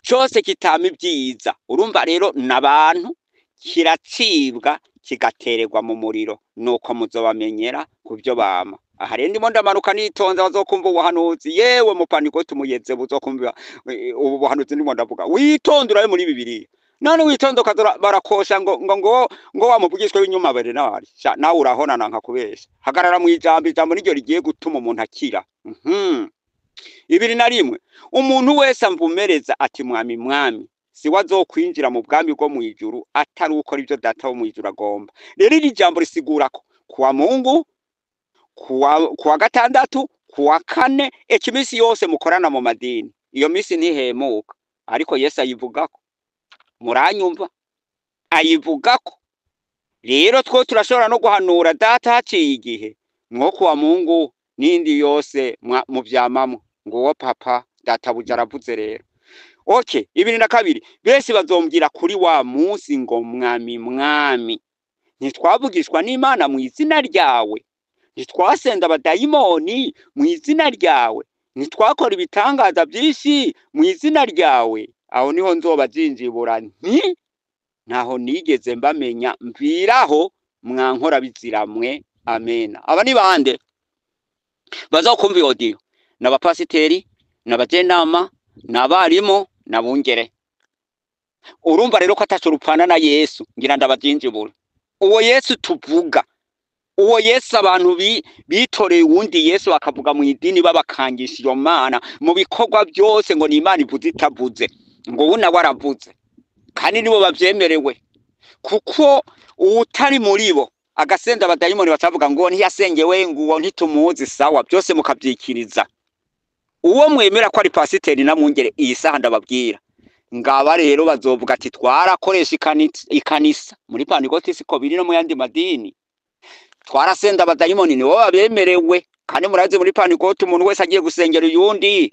cose kitama ibyiza, urumva rero n'abantu, kiracibwa kigatererwa mu muriro. Nuko muzobamenyera ku byo bama. Aha rero ndimo ndamanuka nitonze, bazokumva ubuhanuzi. Yewe mupanigoti umuyeze buzokumva ubu buhanuzi ndimo ndavuga. Witonde urabe muri Bibiliya. None witonde ukaza barakosha ngo ngo ngo ngo wamuvugishwe w'inyuma Bernard. Sha nawe urahona nanka kubesha. Hagarara mu ijambo, ijambo niryo rigiye gutuma umuntu akira. 21, umuntu wese amvumereza ati mwami mwami, si we azokwinjira mu bwami bwo mu ijuru atari ukora ivyo data wo mu ijuru agomba. Rero iri jambo risigura ko kuwa Mungu, kuwa gatandatu, kuwa kane, eka iminsi yose mukorana mu madini, iyo minsi ntihemuka. Ariko Yesu ayivugako, muranyumva, ayivugako. Rero two turashobora no guhanura data haciye igihe, mwo kuwa Mungu n'indi yose muvyamamwo, ngo uwo papa databuja aravuze. Rero okay, 22, benshi bazombwira kuri wa munsi ngo mwami mwami, ntitwavugishwa n'Imana mu izina ryawe? Ntitwasenda abadayimoni mu izina ryawe? Ntitwakora ibitangaza byinshi mu izina ryawe? Aho niho nzoba jinjibura nti ntaho nigeze mbamenya, mviraho mwankora biziramwe. Amena. Aba ni bande bazokumva iyo audio? N'abapasiteri, n'abajenama, n'abarimu, n'abungere. Urumva rero ko ataco rupfana na Yesu. Ngira ndabajinjibura. Uwo Yesu tuvuga, uwo Yesu abantu bitoreye uwundi Yesu bakavuga mu idini babakangisha iyo Mana mu bikorwa byose ngo ni Imana ivuze itavuze, ngo ubu nawe aravuze, kandi nibo bavyemerewe, kuko uwutari muri bo agasenda abadayimoni batavuga ngo ntiyasengewe, ngo uwo ntitumuzi. Sawa, byose mukavyikiriza. Uwo mwemera ko ari pasiteri namwungere, iyi saha ndababwira ngaba rero bazovuga ati twarakoresha ikanisa muri Pantegoti, siko biri no mu yandi madini, twarasenda abadayimoni, nibo babemerewe. Kandi murazi muri Pantegoti umuntu wese agiye gusengera uyundi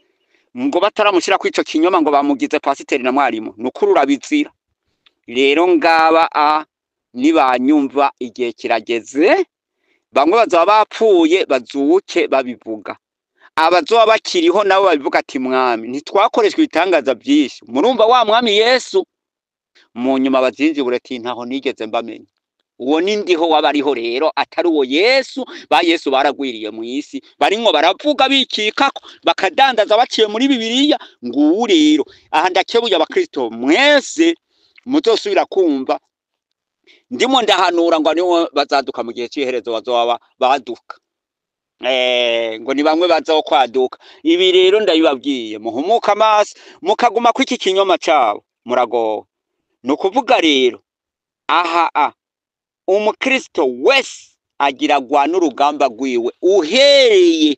ngo bataramushyira kuri ico kinyoma ngo bamugize pasiteri na mwarimu, nukuri urabizira. Rero ngaba a nibanyumva igihe kirageze. Bamwe bazaba bapfuye bazuke babivuga, abazoba bakiriho nabo babivuga ati mwami ntitwakoreshwa ibitangaza byinshi. Murumva wa mwami Yesu mu nyuma bazinjibure ati ntaho nigeze mbamenya. Uwo ni ndiho wabariho rero atari uwo Yesu. Ba Yesu baragwiriye mu isi, barimwo baravuga bikikako bakadandaza baciye muri Bibiliya. Nguwu rero aha ndakebuye abakristo mwese muzosubira kumva ndimo ndahanura ngo nibo bazaduka mu gihe c'iherezo, bazoba baduka ngo ni bamwe bazaho kwaduka. Ibi rero ndabibabwiye muhumuka amaso, mukaguma kw'iki kinyoma cabo muragowe. Ni ukuvuga rero aha a umukristo wese agira agwana urugamba rwiwe, uhereye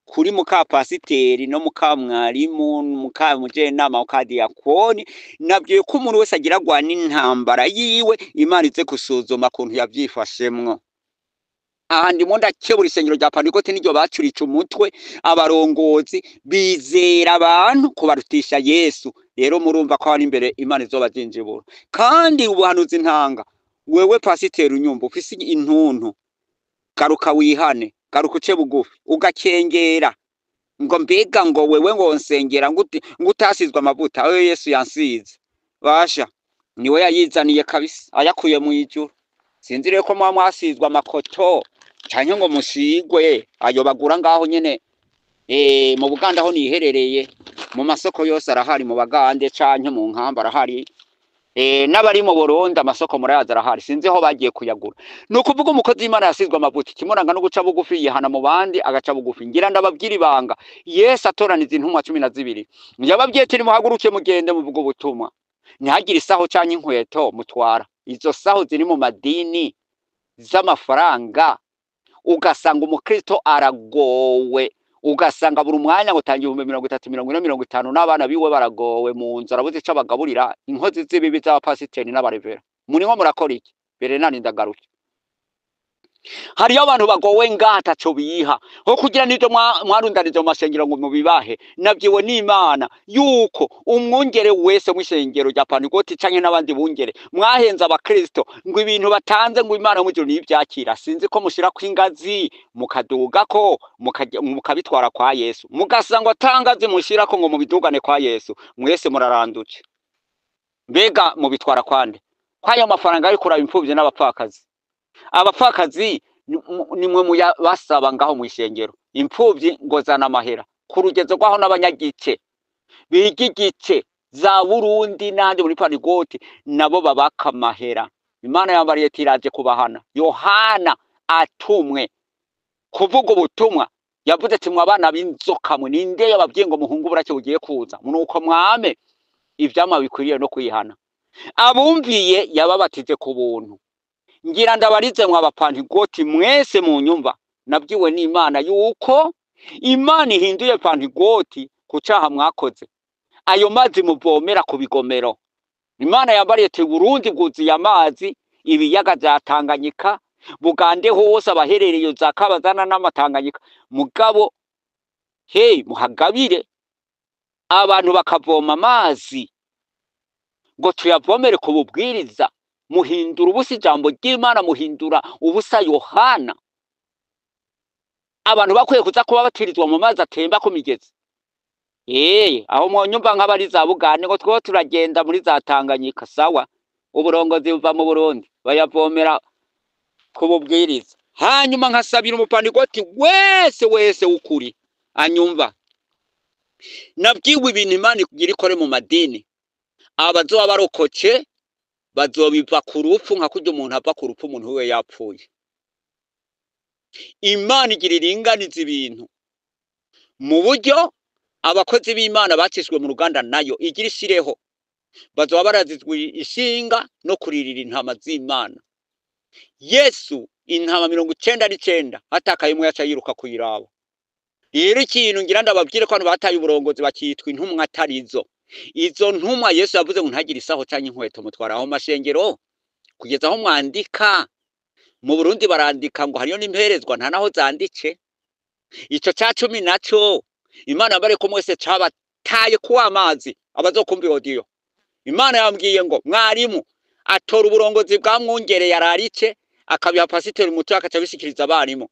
kuri mukapasiteri no mukamwarimu mukamujenama mukadiyakoni. Nabwiye ko umuntu wese agira agwana intambara yiwe, Imana ize gusuzuma kuntu yavyifashemwo. Aha ndimo ndakebura isengero rya Pantekote niryo bacuritse umutwe, abarongozi bizera abantu kubarutisha Yesu. Rero murumva ko hari imbere Imana izoba zinjibura. Kandi ubuhanuzi ntanga, wewe pasiteri unyumva ufise intuntu, garuka wihane, garuka uce bugufi, ugakengera ngo mbega ngo wewe ngo nsengera ngo utasizwe amavuta ayo Yesu yansize. Basha niwe yayizaniye kabisa ayakuye mu ijuru. Sinzi rero ko muba mwasizwe amakoto canke ngo musigwe ayo bagura ngaho nyene mu Buganda aho niherereye, mu masoko yose arahari, mu Bagande canke mu nkamba arahari, n'abari mu Burundi amasoko murayazi arahari, sinzi aho bagiye kuyagura. Ni ukuvuga umukozi w'Imana yasizwe amavuta, ikimuranga no guca bugufi, yihana mu bandi agaca bugufi. Ngira ndababwira ibanga, Yesu atoraniza intumwa 12 yababwiye ati nimuhaguruke mugende muvuge ubutumwa, ntihagire isaho canke inkweto mutwara. Izo saho ziri mu madini z'amafaranga, ugasanga umukristo aragowe, ugasanga buri mwanya ngo tanga 30,000, 40, 50, n'abana biwe baragowe mu nzu, arabuze ico abagaburira. Inkozi z'ibibi z'abapasiteri n'abarevera, murimwo murakora iki? Berenari ndagaruke. Hariyo abantu bagowe ngaha ataco biha ho kugira n'ivyo mwarundanije mu masengero ngo mubibahe. Nabwiwe n'Imana yuko umwungere wese mw'isengero rya Pantekote canke n'abandi bungere mwahenze abakristo ngo ibintu batanze ngo Imana mw'ijuru nivyakira. Sinzi ko mushirako ingazi mukadugako mukabitwara kwa Yesu, mugasanga atangazi mushirako ngo mubidugane kwa Yesu, mwese murarandutse. Mbega mubitwara kwande kwayo mafaranga yo kuraba imfuvyi n'abapfakazi? Abapfakazi nimwe muyabasaba ngaho mw'ishengero, imfuvyi ngo zana amahera ku rugezo rwaho n'abanyagice biga igice za Burundi n'ahandi muri Pantekote nabo babaka amahera. Imana yambariye ati iraje kubahana. Yohana atumwe kuvuga ubutumwa yavuze ati mwa bana b'inzoka mwe, ninde yababwiye ngo muhunge uburake bugiye kuza? Nuko mwame ivyamwa bikwiriye no kwihana. Abumviye yababatije ku buntu. Ngira ndabarize mwa bapantegoti mwese mu nyumva, nabwiwe n'Imana yuko Imana ihinduye Pantegoti ku caha mwakoze, ayo mazi muvomera ku bigomero. Imana yambariye ati Burundi bwuzuye amazi, ibiyaga vya Tanganyika, Bugande hose abaherereye za Kabazana n'amatanganyika, mugabo hey muhagabire abantu bakavoma amazi ngo tuyavomere ku bubwiriza. Muhindura ubusa ijambo ry'Imana, muhindura ubusa Yohana. Abantu bakwiye kuza kuba batirizwa mu mazi atemba ku migezi. Aho mwonyumva nk'abari za Bugande ngo two turagenda muri za Tanganyika, sawa uburongozi buva mu Burundi bayavomera ku bubwiriza. Hanyuma nkasabira umupandigoti wese wese w'ukuri anyumva, nabwiwe ibintu Imana igira ikore mu madini, abazoba barokoce bazobiva ku rupfu nka kurya umuntu ava ku rupfu umuntu wiwe yapfuye. Imana igira iringaniza ibintu mu buryo abakozi b'Imana bacishwe mu ruganda nayo igira ishireho, bazoba barazizwe ishinga no kuririra intama z'Imana. Yesu intama 99 atakaye umwe yaca yiruka kuyiraba. Rero ikintu ngira ndababwire ko abantu bataye uburongozi bakitwa intumwa atarizo. Izo ntumwa Yesu yavuze ngo ntagire isaho canke inkweto mutwara aho mashengero, kugeza aho mwandika mu Burundi barandika ngo hariyo n'imperezwa nta naho zanditse. Ico ca 10 naco Imana yambariye ko mwese cabataye kuwa amazi abazokumva audio. Imana yambwiye ngo mwarimu atora uburongozi bwa mwungere yararice akabiha pasiteri muto, akaca abishikiriza abarimu,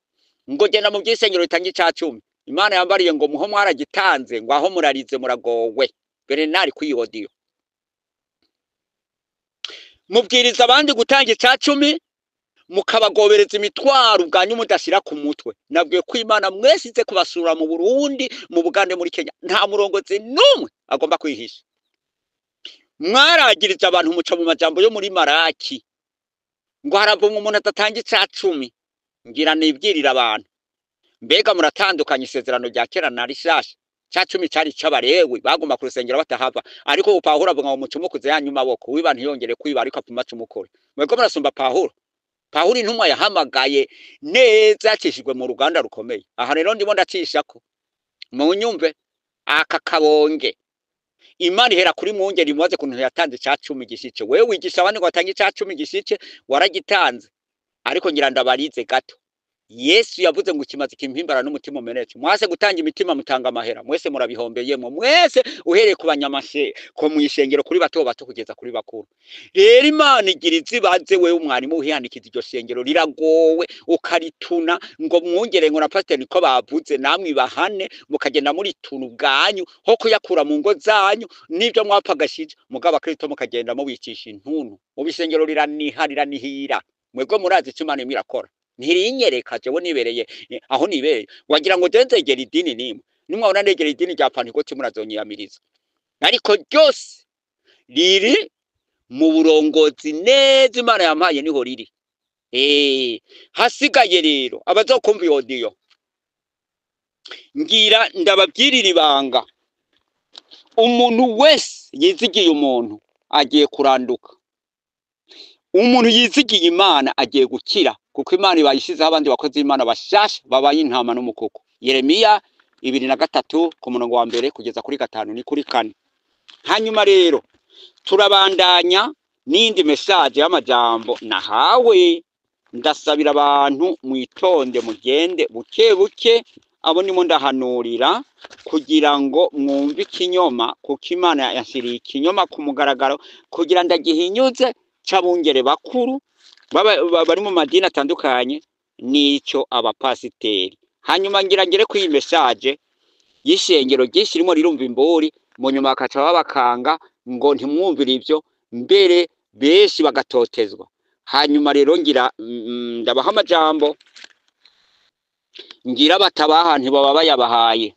ngo genda mu by'isengero ritange ica cumi. Imana yambariye ngo muho mwaragitanze, ngo aho murarize muragowe. Bernard kwiyodiyo mubwiriza abandi gutanga ica cumi, mukabagobereza imitwaro ubwanyu mudashyira ku mutwe. Nabwiye ko Imana mwese ize kubasura mu Burundi, mu Bugande, muri Kenya, nta murongozi n'umwe agomba kwihisha. Mwaragirije abantu muca mu majambo yo muri Maraki ngo haravumwa umuntu adatanga ica cumi. Ngira nibwirira abantu, mbega muratandukanye isezerano rya kera na rishasha? Ca cumi cari ic'abarewi, bagomba kurusengera batahava, ariko ubu Pawulo avuga ngo mucumukuze yanyu maboko, wiba ntiyongere kwiba, ariko apfuma acumukure. Mwebwe murasumba Pawulo? Pawulo intumwa yahamagaye neza, yacishijwe mu ruganda rukomeye. Aha rero ndimo ndacishako, munyumve aka kabonge. Imana ihera kuri mwungeri, mubaze kuntu yatanze ica cumi gishice. Wewe wigisha abandi ngo batange ica cumi gishice, waragitanze. Ariko ngira ndabarize gato. Yesu yavuze ngo ikimazi kimpimbara n'umutima umenetse. Mwase gutanga imitima, mutanga amahera, mwese murabihombeyemo mwese, uhereye ku banyamashe ko mwishengero, kuri bato bato kugeza kuri bakuru. Rero Imana igira izibaze wewe umwarimu uhihandikiza iryo shengero riragowe, ukarituna ngo mwungere, ngo na pasiteri niko bavuze, namwe ibahane, mukagenda murituna ubwanyu ho kuyakura mu ngo zanyu n'ibyo mwapagashije. Mugabo abakristo mukagenda mubicisha intuntu mu bisengero, riraniha riranihira. Mwebwe murazi icyo Imana irimo irakora? Ntirinyereka jewe nibereye aho nibereye, wagira ngo je nzegera idini nimwe. Nimwabona negera idini rya Pantekoti murazonyiyamiriza, ariko ryose riri mu burongozi neza Imana yampaye, niho riri. Hasigaye rero abazokumva iyo audio, ngira ndababwirira ibanga. Umuntu wese yizigiye umuntu agiye kuranduka, umuntu yizigiye Imana agiye gukira, kuko Imana ibayishizeho abandi bakozi b'Imana bashasha babaye intama n'umukoko. Yeremiya 23 ku murongo wa mbere kugeza kuri gatanu, ni kuri kane. Hanyuma rero turabandanya n'indi message y'amajambo nahawe. Ndasabira abantu mwitonde, mugende buke buke, abo ndimo ndahanurira kugira ngo mwumve ikinyoma, kuko Imana yashyiriye ikinyoma ku mugaragaro kugira ndagihinyuze c'abungere bakuru bari mu madini atandukanye n'icyo abapasiteri. Hanyuma ngira ngere kuri iyi message y'ishengero ryinshi ririmo rirumva imburi, mu nyuma bakaca babakanga ngo ntimwumvire ibyo, mbere benshi bagatotezwa. Hanyuma rero ngira ndabaha amajambo, ngira batabaha ntibaba bayabahaye,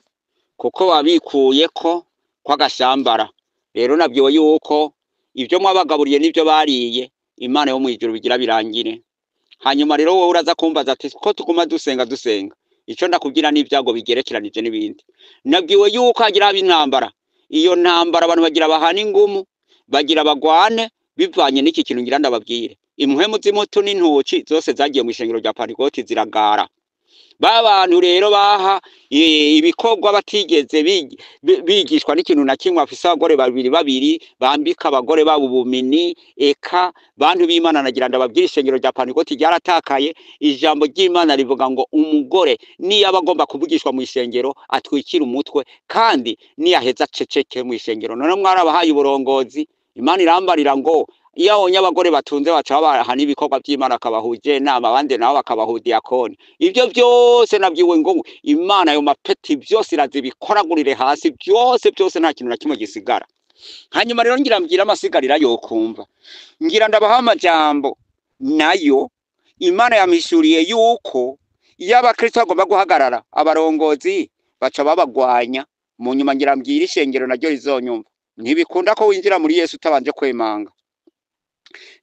kuko babikuye ko kw'agashambara. Rero nabwiwe yuko ibyo mwabagaburiye n'ibyo bariye, Imana yo mu ijuru bigira birangire. Hanyuma rero wowe uraza kumbaza ati ko tuguma dusenga dusenga, icyo ndakubwira n'ibyago bigerekeranije n'ibindi. Nabwiwe yuko hagira haba intambara. Iyo ntambara abantu bagira bahana ingumu, bagira bagwane bivanye n'iki kintu ngira ndababwire. Impwemu z'imputu n'intuki zose zagiye mu ishengero rya Pantekoti ziragara. Ba bantu rero baha ibikorwa batigeze bigishwa n'ikintu na kimwe, bafise abagore babiri babiri, bambika abagore babo ubumini. Eka bantu b'Imana, nagira ndababwira, ishengero rya Pantekoti ryaratakaye. Ijambo ry'Imana rivuga ngo umugore niyo aba agomba kuvugishwa mu ishengero atwikira umutwe, kandi niyaheza aceceke mu ishengero. None mwarabahaye uburongozi. Imana irambarira ngo iyo abonye abagore batunze baca babaha n'ibikorwa by'Imana, akabahuje inama, abandi nabo bakabaha diyakoni. Ibyo byose nabwiwe ngo Imana ayo mapeti byose irazibikoragurire hasi byose byose, nta kintu na kimwe gisigara. Hanyuma rero ngira mbwira amasigarira yokumva, ngira ndabaha amajambo nayo Imana yamishuriye yuko iyo abakristo bagomba guhagarara, abarongozi baca babagwanya. Mu nyuma ngira mbwira ishengero naryo rizonyumva, ntibikunda ko winjira muri Yesu utabanje kwemanga.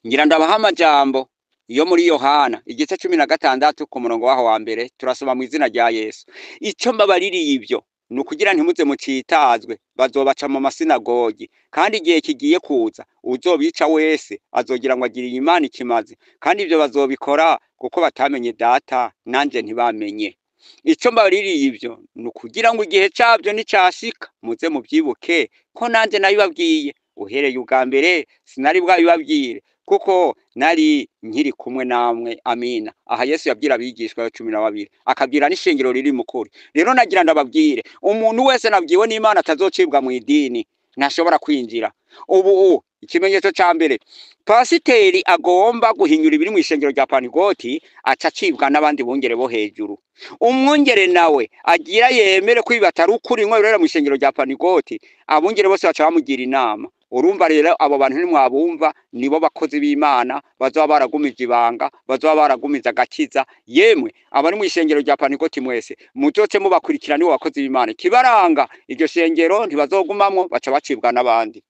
Ngira ndabaha amajambo yo muri Yohana igice 16 ku murongo waho wa mbere, turasoma mu izina rya Yesu. Icyo mbabaririye ibyo ni ukugira ntimuze mucitazwe, bazobaca mu masinagogi, kandi igihe kigiye kuza uzobica wese azogira ngo agiriye Imana ikimazi, kandi ibyo bazobikora kuko batamenye Data nanje ntibamenye. Icyo mbaririye ibyo ni ukugira ngo igihe cabyo nicashika muze mubyibuke ko nanje nabibabwiye. Uhereye ubwa mbere sinari bwabibabwire, kuko nari nkiri kumwe namwe. Amina. Aha Yesu yabwira abigishwa 12, akabwira n'ishengero riri mukuri. Rero nagira ndababwire, umuntu wese nabwiwe n'Imana atazocibwa mu idini ntashobora kwinjira. Ubu Ikimenyetso ca mbere, pasiteri agomba guhinyura ibiri mw'ishengero rya Pantigoti aca acibwa n'abandi bungere bo hejuru. Umwungere nawe agira yemere ko ibi atari ukuri ngo birera mw'ishengero rya Pantigoti, abungere bose baca bamugira inama. Urumva rero abo bantu ntimwabumva, nibo bakozi b'Imana bazoba baragumije ibanga, bazoba baragumiza agakiza. Yemwe abari mw'ishengero rya Pantigoti mwese muzoce mubakurikira, nibo bakozi b'Imana. Ikibaranga iryo shengero ntibazogumamwo, baca bacibwa n'abandi.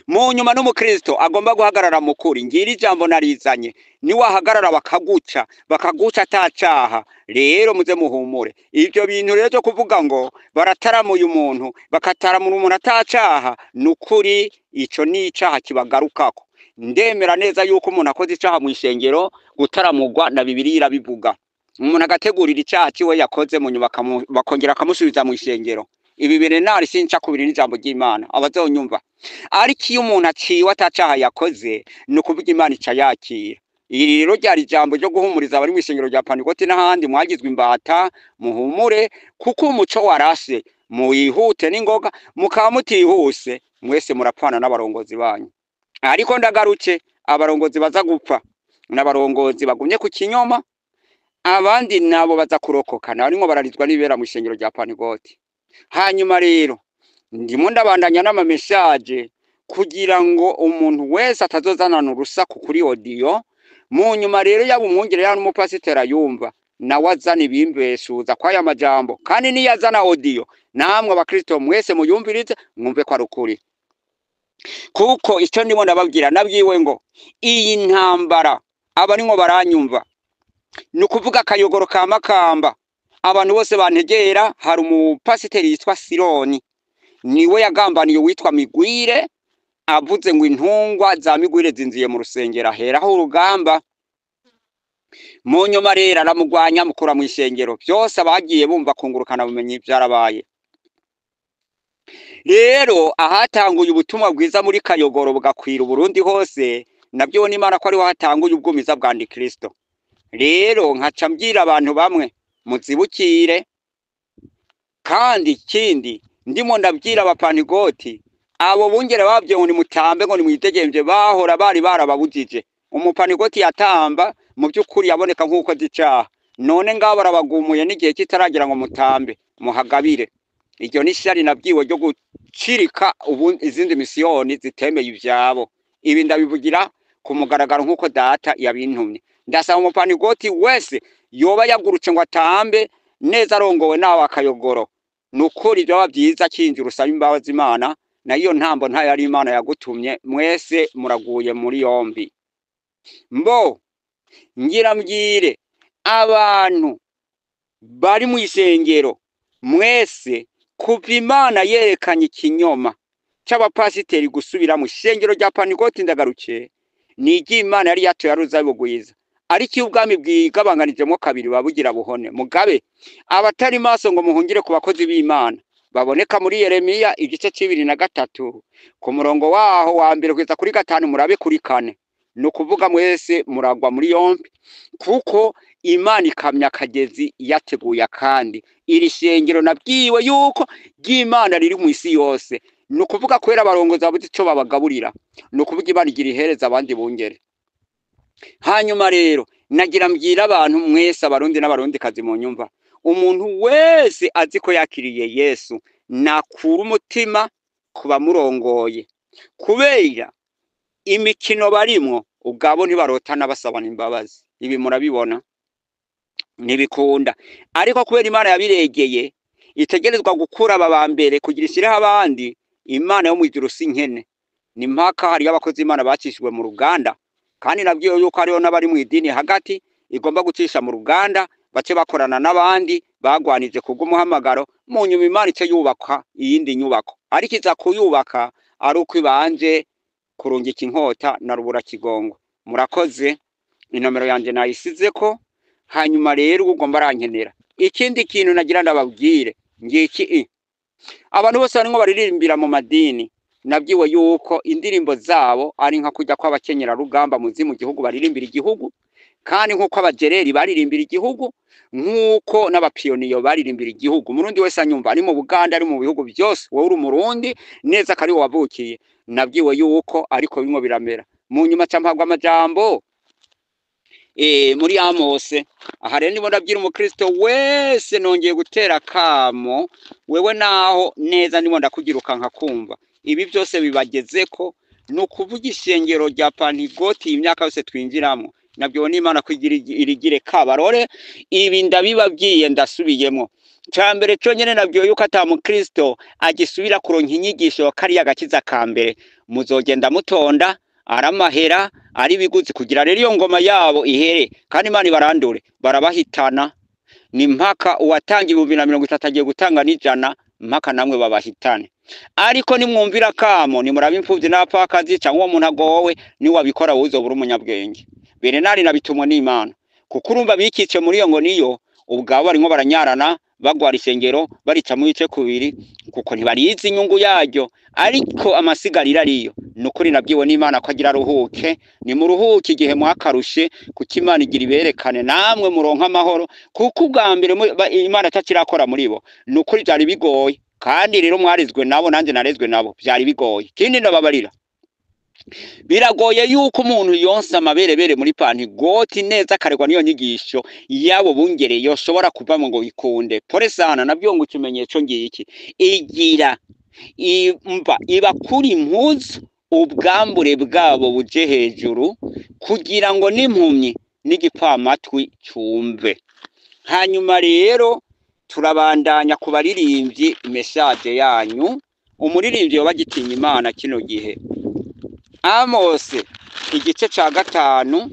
Mu nyuma n'umukristo agomba guhagarara mu kuri, ngira ijambo narizanye, niwahagarara bakaguca, bakaguca atacaha. Rero muze muhumure. Ivyo bintu rero vyo kuvuga ngo barataramuye umuntu, bakataramura umuntu atacaha, nukuri ico ni icaha kibagarukako. Ndemera neza yuko umuntu akoze icaha mw'ishengero gutaramurwa na Bibiliya irabivuga. Umuntu agategurira icaha ciwe yakoze, mu nyuma bakongera akamusubiza mw'ishengero. Ibi Berenari sinca kubiri n'ijambo ry'Imana abazonyumva. Ariko iyo umuntu aciwe atacaha yakoze, ni ukuvuga Imana ica yakira. Iri rero ryari ijambo ryo guhumuriza abari mw'ishengero rya Pantigoti n'ahandi mwagizwe imbata, muhumure kuko umuco warase, muwihute n'ingoga, mukaba mutihuse mwese murapfana n'abarongozi banyu. Ariko ndagaruke, abarongozi baza gupfa n'abarongozi bagumye ku kinyoma, abandi nabo baza kurokoka, narimwo bararizwa n'ibibera mw'ishengero rya Pantigoti. Hanyuma rero ndimo ndabandanya n'amameshaje kugira ngo umuntu wese atazozanana urusaku kuri audio. Mu nyuma rero yaba umwungere yaba n'umupasiteri ayumva, nawe azana ibimbeshuza kw'aya majambo, kandi niyo azana audio namwe abakristo mwese muyumvirize mwumve ko ari ukuri. Kuko ico ndimo ndababwira, nabwiwe ngo iyi ntambara abarimwo baranyumva, ni ukuvuga akayogoro ka Makamba, abantu bose bantegera. Hari umupasiteri yitwa Sironi, niwe yagambaniye uwitwa Migwire, avuze ngo intungwa za Migwire zinziye mu rusengero, aheraho urugamba. Mu nyuma rero aramugwanya, amukura mw'ishengero. Vyose abagiye bumva kungurukana bumenyi vyarabaye. Rero ahatanguye ubutumwa bwiza muri Kayogoro bugakwira Uburundi hose, navyo n'Imana ko ariho hatanguye ubwumiza bwa Antikristo. Rero nkaca mbwira abantu bamwe muzibukire, kandi ikindi ndimo ndabwira abapantigoti, abo bungere babwiye ngo nimutambe ngo nimwidegemvye, bahora bari barababujije. Umupantigoti yatamba mu by'ukuri yaboneka nk'uko icaha, none ngabo barabagumuye n'igihe kitaragira ngo mutambe muhagabire. Iryo ni ishari nabwiwe ryo gucirika ubu izindi misiyoni zitemeye ivyabo. Ibi ndabivugira ku mugaragaro nk'uko data yabintumye. Ndasaba umupantigoti wese yoba yagurutse ngo atambe neza arongowe nawe akayogoro, nukuri vyoba vyiza kinjira usaba imbabazi Imana, nayo ntambo ntayo ari Imana yagutumye. Mwese muraguye muri yombi. Mbo ngira mbwire abantu bari mw'isengero mwese, kuva Imana yerekanye ikinyoma c'abapasiteri gusubira mu ishengero rya Pantigoti, ndagaruke, ni iry'Imana yari yatoye aruzabibu rwiza, ariko iyo ubwami bwigabanganijemwo kabiri buba bugira buhone. Mugabe abatari maso ngo muhungire ku bakozi b'Imana baboneka muri Yeremiya igice c'ibiri na gatatu ku murongo waho wa mbere kugeza kuri 5, murabe kuri 4. Ni ukuvuga mwese muragwa muri yompi, kuko Imana ikamya akagezi yateguye. Akandi iri shengero nabwiwe yuko ry'Imana riri mu isi yose, ni ukuvuga kubera abarongozi babuze ico babagaburira, ni ukuvuga Imana igira ihereza abandi bungere. Hanyuma rero nagira mbwira abantu mwese abarundi n'abarundikazi mu nyumva, umuntu wese azi ko yakiriye Yesu nakura umutima ku bamurongoye, kubera imikino barimwo ubwabo ntibarotana basabana imbabazi. Ibi murabibona ntibikunda, ariko kubera Imana yabiregeye itegerezwa gukura aba ba mbere kugira ishireho abandi. Imana yo mw'ijuru si nkene, ni mpaka hariyo abakozi Imana bacishijwe mu ruganda, kandi nabwiwe yuko hariho n'abari mw'idini hagati igomba gucisha mu ruganda, bace bakorana n'abandi bagwanije kubw'umuhamagaro. Mu nyuma Imana ice yubaka iyindi nyubako, ariko iza kuyubaka ari uko ibanje kurungika inkota na rubura kigongo. Murakoze, inomero yanje nayisizeko. Hanyuma rero ugomba arankenera. Ikindi kintu nagira ndababwire ngiki, abantu bose barimwo baririmbira mu madini, nabwiwe yuko indirimbo zabo ari nka kujya kw'abakenyera rugamba muzi mu gihugu baririmbira igihugu, kandi nk'uko abajereri baririmbira igihugu, nk'uko n'abapiyoniyo baririmbira igihugu. Umurundi wese anyumva ari mu Buganda, ari mu bihugu byose, wowe uri umurundi neza kari wavukiye, Nabwiwe yuko ariko bimwe biramera mu nyuma ca mpabwa amajambo muri Amose. Aha rero ndimo ndabwira umukristo wese, nongeye gutera kamo wewe naho neza ndimo ndakugiruka nkakumva ibi byose bibagezeko. Ni ukuvuga ishengero rya Pantigoti imyaka yose twinjiramo, nabyo n'Imana kugira irigire kabarore. Ibi ndabibabwiye, ndasubiyemo. Ca mbere conyene nabwiwe yuko ata mukristo agisubira kuronka inyigisho kariya gakiza ka mbere. Muzogenda mutonda aramahera ari biguzi kugira rero iyo ngoma yabo ihere, kandi Imana ibarandure barabahitana. Ni mpaka uwatanga 2030 agiye gutanga n'ijana, mpaka namwe babahitane. Ariko nimwumvira kamo, nimuraba imfuvyi n'abapfakazi cyangwa uwo muntu agowe, niwabikora wowe uzobura umunyabwenge. Berenari nabitumwe n'Imana, kuko urumva bikice muri iyo ngo niyo ubwabo barimo baranyarana, bagwara isengero barica mu bice kubiri, kuko ntibarizi inyungu yaryo, ariko amasigarira ariyo. Nukuri nabwiwe n'Imana ko agira aruhuke. Nimuruhuke igihe mwakarushe, kuko Imana igira iberekane namwe muronka amahoro, kuko ubwa mbere Imana atakirakora muri bo. Nukuri byari bigoye, kandi rero mwarizwe nabo, nanjye narezwe nabo, byari bigoye. Ikindi ndababarira, biragoye yuko umuntu yonsa amaberebere muri Pantigoti neza akaregwa n'iyo nyigisho yabo bungere yoshobora kuvamo ngo bikunde. Pole sana, nabyo ngo ikimenyetso ngiki igira imva ibakura impuzu, ubwambure bwabo buje hejuru, kugira ngo n'impumyi n'igipfamatwi cyumve. Hanyuma rero turabandanya ku baririmbyi, message yanyu. Umuririmbyi yoba agitinya Imana kino gihe. Amose igice ca 5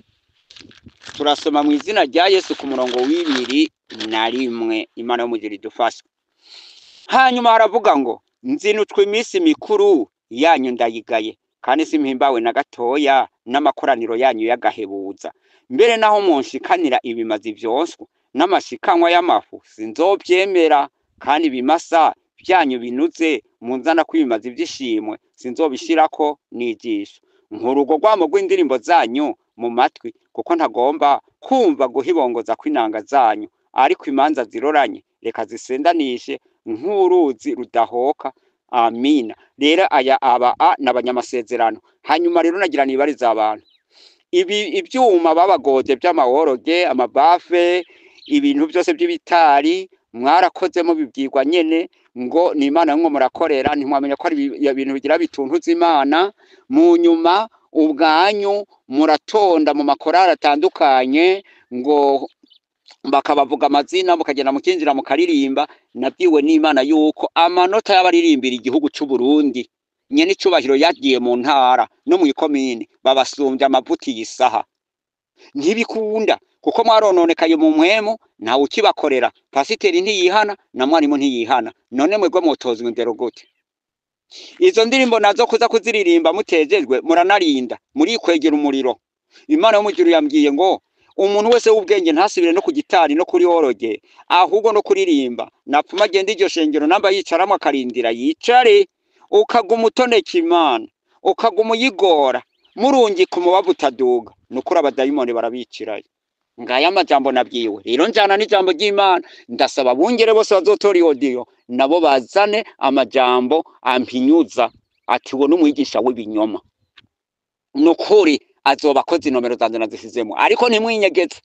turasoma mu izina rya Yesu ku murongo 21. Imana yo mugiri idufashe. Hanyuma haravuga ngo nzinutswe iminsi mikuru yanyu ndayigaye, kandi simpimbawe na gatoya n'amakoraniro yanyu y'agahebuza. Mbere naho munshikanira ibimazi vyonswa n'amashikanwa y'amafu, sinzovyemera, kandi ibimasa byanyu binuze munzana kw'ibimazi vy'ishimwe, sinzobishirako n'ijisho. Nkurugo rwamo rw'indirimbo zanyu mu matwi, kuko ntagomba kumva guhibongoza kw'inanga zanyu. Ariko imanza ziroranye reka zisendanishe nk'uruzi rudahoka. Amina. Rero aya aba a n'abanyamasezerano. Hanyuma rero nagira nibariza abantu, ibi ibyuma babagoje by'amaworoge, amabafe, ibintu byose by'ibitari mwarakozemo bibwirwa nyene ngo ni Imana mwo murakorera, ntimwamenya ko ari ibintu bigira bituntuza Imana. Mu nyuma ubwanyu muratonda mu makorari atandukanye ngo bakabavuga amazina, mukagenda mukinjira mukaririmba. Nabwiwe n'Imana yuko amanota y'abaririmbira igihugu c'u Burundi nyene icubahiro yagiye mu ntara no mu ikomine babasumbya amavuta iyi saha. Ntibikunda, kuko mwarononekaye mu mpwemu, ntawe ukibakorera. Pasiteri ntiyihana na mwarimu ntiyihana, none mwebwe mwotozwa indero gute? Izo ndirimbo nazo kuza kuziririmba mutejejwe, muranarinda murikwegera umuriro. Imana yo mu ijuru yambwiye ngo umuntu wese w'ubwenge ntasubire no ku gitari no kuri oroge, ahubwo no kuririmba. Napfuma agenda iryo shengero namba yicaramo akarindira yicare, ukaguma utoneka Imana, ukaguma uyigora, murungika umubavu utaduga. Nukuri abadayimoni barabicirayo. Ngaya amajambo nabwiwe. Rero njana n'ijambo ry'Imana, ndasaba bungere bose bazotora iyo nabo bazane amajambo ampinyuza ati uwo n'umwigisha w'ibinyoma. Nukuri azoba akoze inomero zanje nazisizemo, ariko ntimwinyegeze.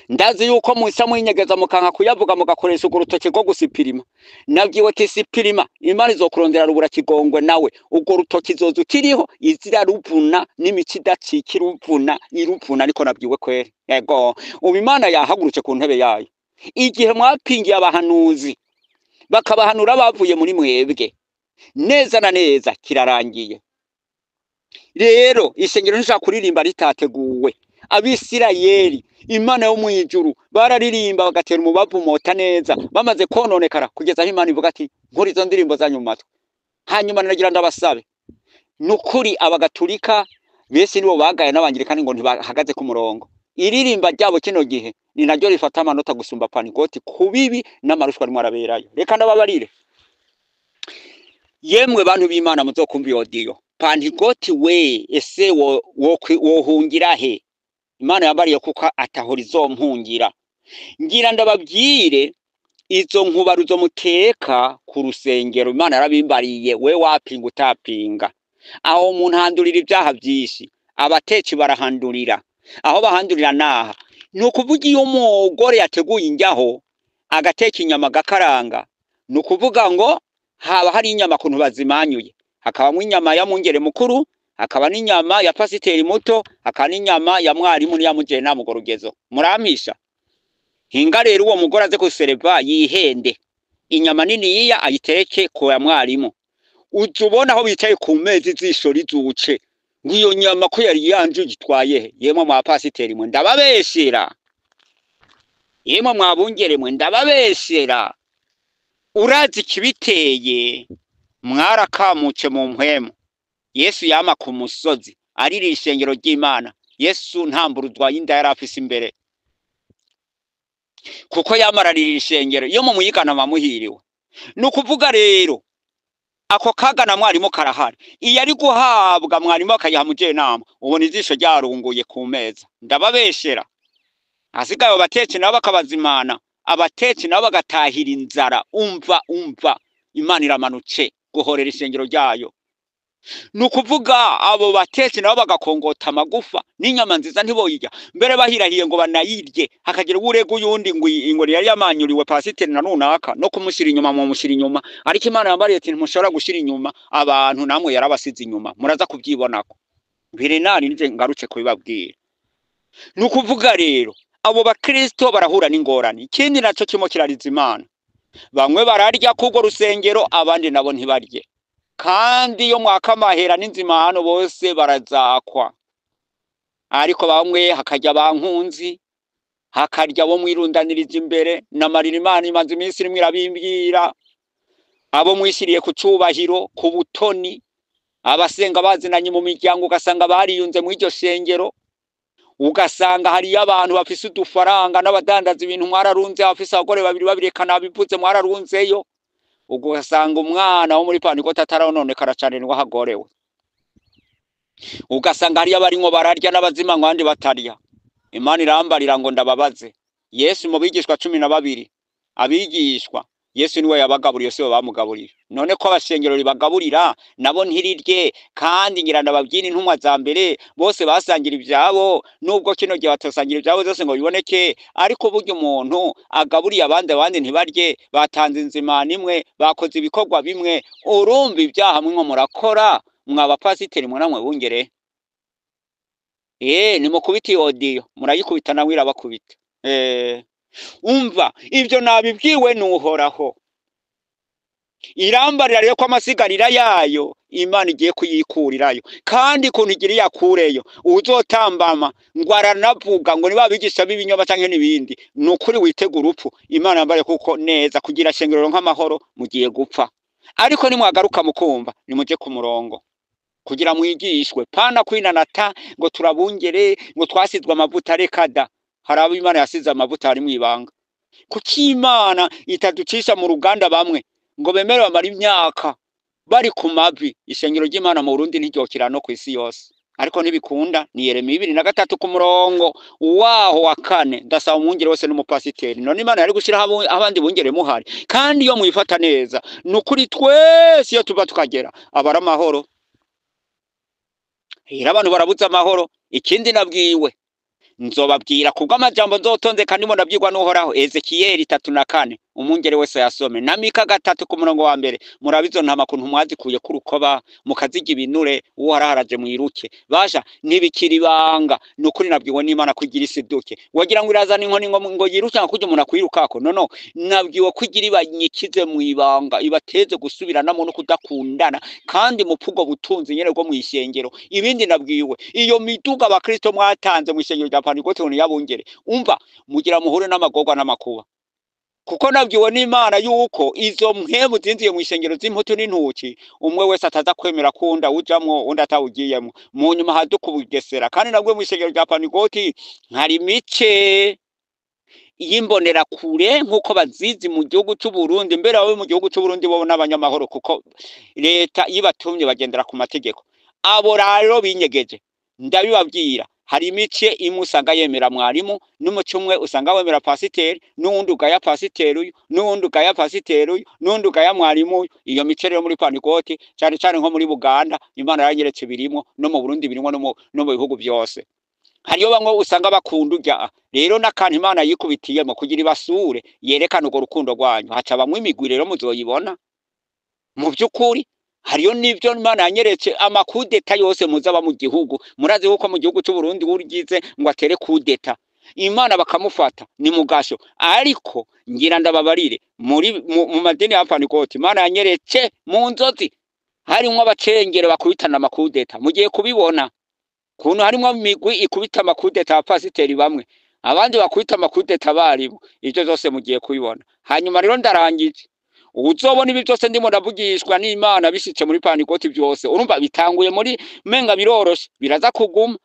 Ndazi yuko musa mwinyegeza mukanka kuyavuga, mugakoresha urwo rutoke rwo gusipirima. Nabwiwe ati sipirima, Imana izokurondera rubura kigongwe nawe. Urwo rutoke izoza ukiriho izira ruvuna n'imico idacika iruvuna iruvuna. Ariko nabwiwe kweri, yego ubu Imana yahagurutse ku ntebe yayo. Igihe mwapingiye abahanuzi bakabahanura bavuye muri mwebwe neza na neza, kirarangiye. Rero ishengero ntishobora kuririmba ritateguwe. Abisirayeli Imana yo mu ijuru bararirimba bagatera umubavu mota neza, bamaze kononekara kugeza aho Imana ivuga ati nkora izo ndirimbo zanyu mu matwi. Hanyuma nagira ndabasabe, nukuri abagaturika bese nibo bagaye n'abangirikani ngo ntibahagaze ku murongo. Iririmba ryabo kino gihe ni naryo rifata amanota gusumba Pantigoti ku bibi n'amarushwa arimo araberayo. Reka ndababarire yemwe bantu b'Imana muzokumva iyo audio. Pantigoti we ese wohungira he? Imana yambariye kuko atahora izompungira. Ngira ndababwire izo nkubaruzo muteka ku rusengero, Imana yarabimbariye, we wapinga utapinga. Aho umuntu ahandurira ibyaha byinshi, abatetsi barahandurira. Aho bahandurira naha ni ukuvuga iyo umugore yateguye injyaho agateka inyama agakaranga, ni ukuvuga ngo haba hari inyama kuntu bazimanyuye, hakabamwo inyama ya mungere mukuru, hakaba n'inyama ya pasiteri muto, hakaba n'inyama ya mwarimu n'iya mujenama. Urwo rugezo murampisha. Hinga rero uwo mugore aze gusereva yihende, inyama niniya ayitereke ku ya mwarimu. Uza ubona aho bicaye ku meza ijisho rizuce ngo iyo nyama ko yari yanje uyitwaye he? Yemwe mwa pasiteri mwe ndababeshera, yemwe mwa bungere mwe ndababeshera. Urazi ikibiteye? Mwarakamutse mu mpwemu. Yesu yama ku musozi arira ishengero ry'Imana. Yesu nta mburuzwa y'inda yari afise imbere, kuko yamararira ishengero. Iyo mumuyigana bamuhiriwe. Ni ukuvuga rero ako kaga na mwarimu karahari. Iyo ari guhabwa mwarimu akayiha mujenama, ubona ijisho ryarunguye ku meza. Ndababeshera. Hasigaye abo batetsi nabo bakabazimana, abatetsi nabo bagatahira inzara. Umva umva, Imana iramanutse guhorera ishengero ryayo. Ni ukuvuga abo batetsi nabo bagakongota amagufa n'inyama nziza ntiboyirya, mbere bahirahiye ngo banayirye, hakagira uwurega uyundi ngo ngo yari yamanyuriwe pasiteri na runaka, no kumushyira inyuma mumushyira inyuma. Ariko Imana yambariye ati ntimushobora gushyira inyuma abantu, namwe yarabasize inyuma, muraza kubyibonako. Birenari nije ngarutse kubibabwira. Ni ukuvuga rero abo bakristo barahura n'ingorane. Ikindi naco kirimo kirariza Imana, bamwe bararya k'urwo rusengero, abandi nabo ntibarye. Kandi iyo mwaka amahera n'inzimano bose barazakwa, ariko bamwe hakarya bankunzi, hakarya bo mwirundaniriza imbere. Namarira Imana imaze iminsi irimwo irabimbwira, abo mwishyiriye ku cubahiro, ku butoni, abasenga bazinanye mu miryango, ugasanga bariyunze mu iryo shengero, ugasanga hariyo abantu bafise udufaranga n'abadandaza ibintu mwararunze, abafise abagore babiri babireka nabivuze mwararunzeyo. Ugasanga umwana wo muri pantikoti atarononekara cane niwe ahagorewe. Ugasanga hariyo abarimwo bararya n'abazima ngo abandi batarya. Imana irambarira ngo ndababaze. Yesu mu bigishwa 12, abigishwa Yesu niwe yabagaburiye, sibo bamugaburiye. None ko abashengero ribagaburira nabo ntirirye, kandi ngira ndababwira intumwa za mbere bose basangira ivyabo, nubwo kino gihe batosangira ivyabo byose ngo biboneke, ariko burya umuntu agaburiye abandi abandi ntibarye, batanze inzimano imwe, bakoze ibikorwa bimwe, urumva ibyaha mwe murakora mwa bapasiteri mwe namwe bungere. Nimukubita iyo odiyo, murayikubita nawe irabakubita. Umva ibyo nabibwiwe n'Uhoraho. Irambarira rero ko amasigarira yayo Imana igiye kuyikurirayo, kandi ukuntu igira iyakureyo uzotambama ngo aranavuga ngo niba abigisha b'ibinyoma canke n'ibindi, ni ukuri witega urupfu. Imana yambare kuko neza kugira shengero nk'amahoro mugiye gupfa. Ariko nimwagaruka mukumva nimuje ku murongo kugira mwigishwe, pana kwinanata ngo turabungere ngo twasizwe amavuta. Reka da, hari abo Imana yasize amavuta ari mwibanga. Kuki Imana itaducisha mu ruganda bamwe ngo bemere bamara imyaka bari ku mavi? Ishengero ry'Imana mu Burundi ntiryokira no kw'isi yose, ariko ntibikunda. Ni Yeremiya 23 ku murongo waho wa 4. Ndasaba umwungere wese n'umupasiteri, none Imana yari gushiraho abandi bungere muhari, kandi iyo mwifata neza ni ukuri twese iyo tuva tukagera abari amahoro. Rero abantu barabuze amahoro. Ikindi nabwiwe nzobabwira kubw'amajambo nzotonze kandi mo ndabyigwa n'Uhoraho. Ezekiyeli 34, umwungere wese yasome, na Mika 3 ku murongo wa mbere. Murabizo ntama kuntu mwazikuye ku rukoba mukaziga ibinure, Uhoraho araje mwiruke. Basha ntibikiri ibanga, ni ukuri nabwiwe n'Imana kugira isiduke. Wagira ngo irazana inkoni ngo yiruke nka kurya umuntu akwirukako. No no, nabwiwe kugira ibanyikize mu ibanga, ibateze gusubiranamo no kudakundana, kandi mupfa ubwo butunzi nyene bwo mw'ishengero. Ibindi nabwiwe, iyo miduga abakristo mwatanze mw'ishengero rya Pantekote ngo niyabungere, umva mugira muhure n'amagorwa n'amakuba. Kuko nabwiwe n'Imana yuko izo mpwemu zinziye mw'ishengero z'imputu n'intuki, umwe wese ataza kwemera kunda ujamwo undi atawugiyemwo, mu nyuma haduka ubugesera. Kandi nabwiwe mw'ishengero rya Pantekote hari imice y'imbonerakure nk'uko bazizi mu gihugu c'Uburundi. Mbere abo mu gihugu c'Uburundi bo n'abanyamahoro, kuko leta yibatumye bagendera ku mategeko. Abo rero binyegeje ndabibabwira, Hari imice imwe usanga yemera mwarimu, n'umuce umwe usanga wemera pasiteri, n'uwundi ugaya pasiteri uyu, n'uwundi ugaya pasiteri uyu, n'uwundi ugaya mwarimu uyu. Iyo mice rero muri Pantekote, cane cane nko muri Buganda, Imana yaranyeretse birimwo, no mu Burundi birimwo, no mu bihugu vyose. Hariyo bamwe usanga bakunda urya. Rero n'akantu Imana yikubitiyemo kugira ibasure, yerekane urwo rukundo rwanyu. Haca bamwe imigwi rero muzoyibona. Mu vy'ukuri hariyo n'ivyo Imana yanyeretse, amakudeta yose muzaba mu gihugu. Murazi yuko mu gihugu c'Uburundi ugize ngo atere kudeta, Imana bakamufata ni mugasho. Ariko ngira ndababarire, muri mu madini ya Pantekote Imana yanyeretse mu nzozi harimwo abacengere bakubitana amakudeta. Mugiye kubibona kuntu harimwo imigwi ikubita amakudeta abapasiteri bamwe, abandi bakubita amakudeta abarimu. Ivyo vyose mugiye kubibona. Hanyuma rero ndarangije, uzobona ibi byose ndimo ndavugishwa n'Imana bishitse muri Pantekote byose. Urumva bitanguye muri menga biroroshe, biraza kuguma.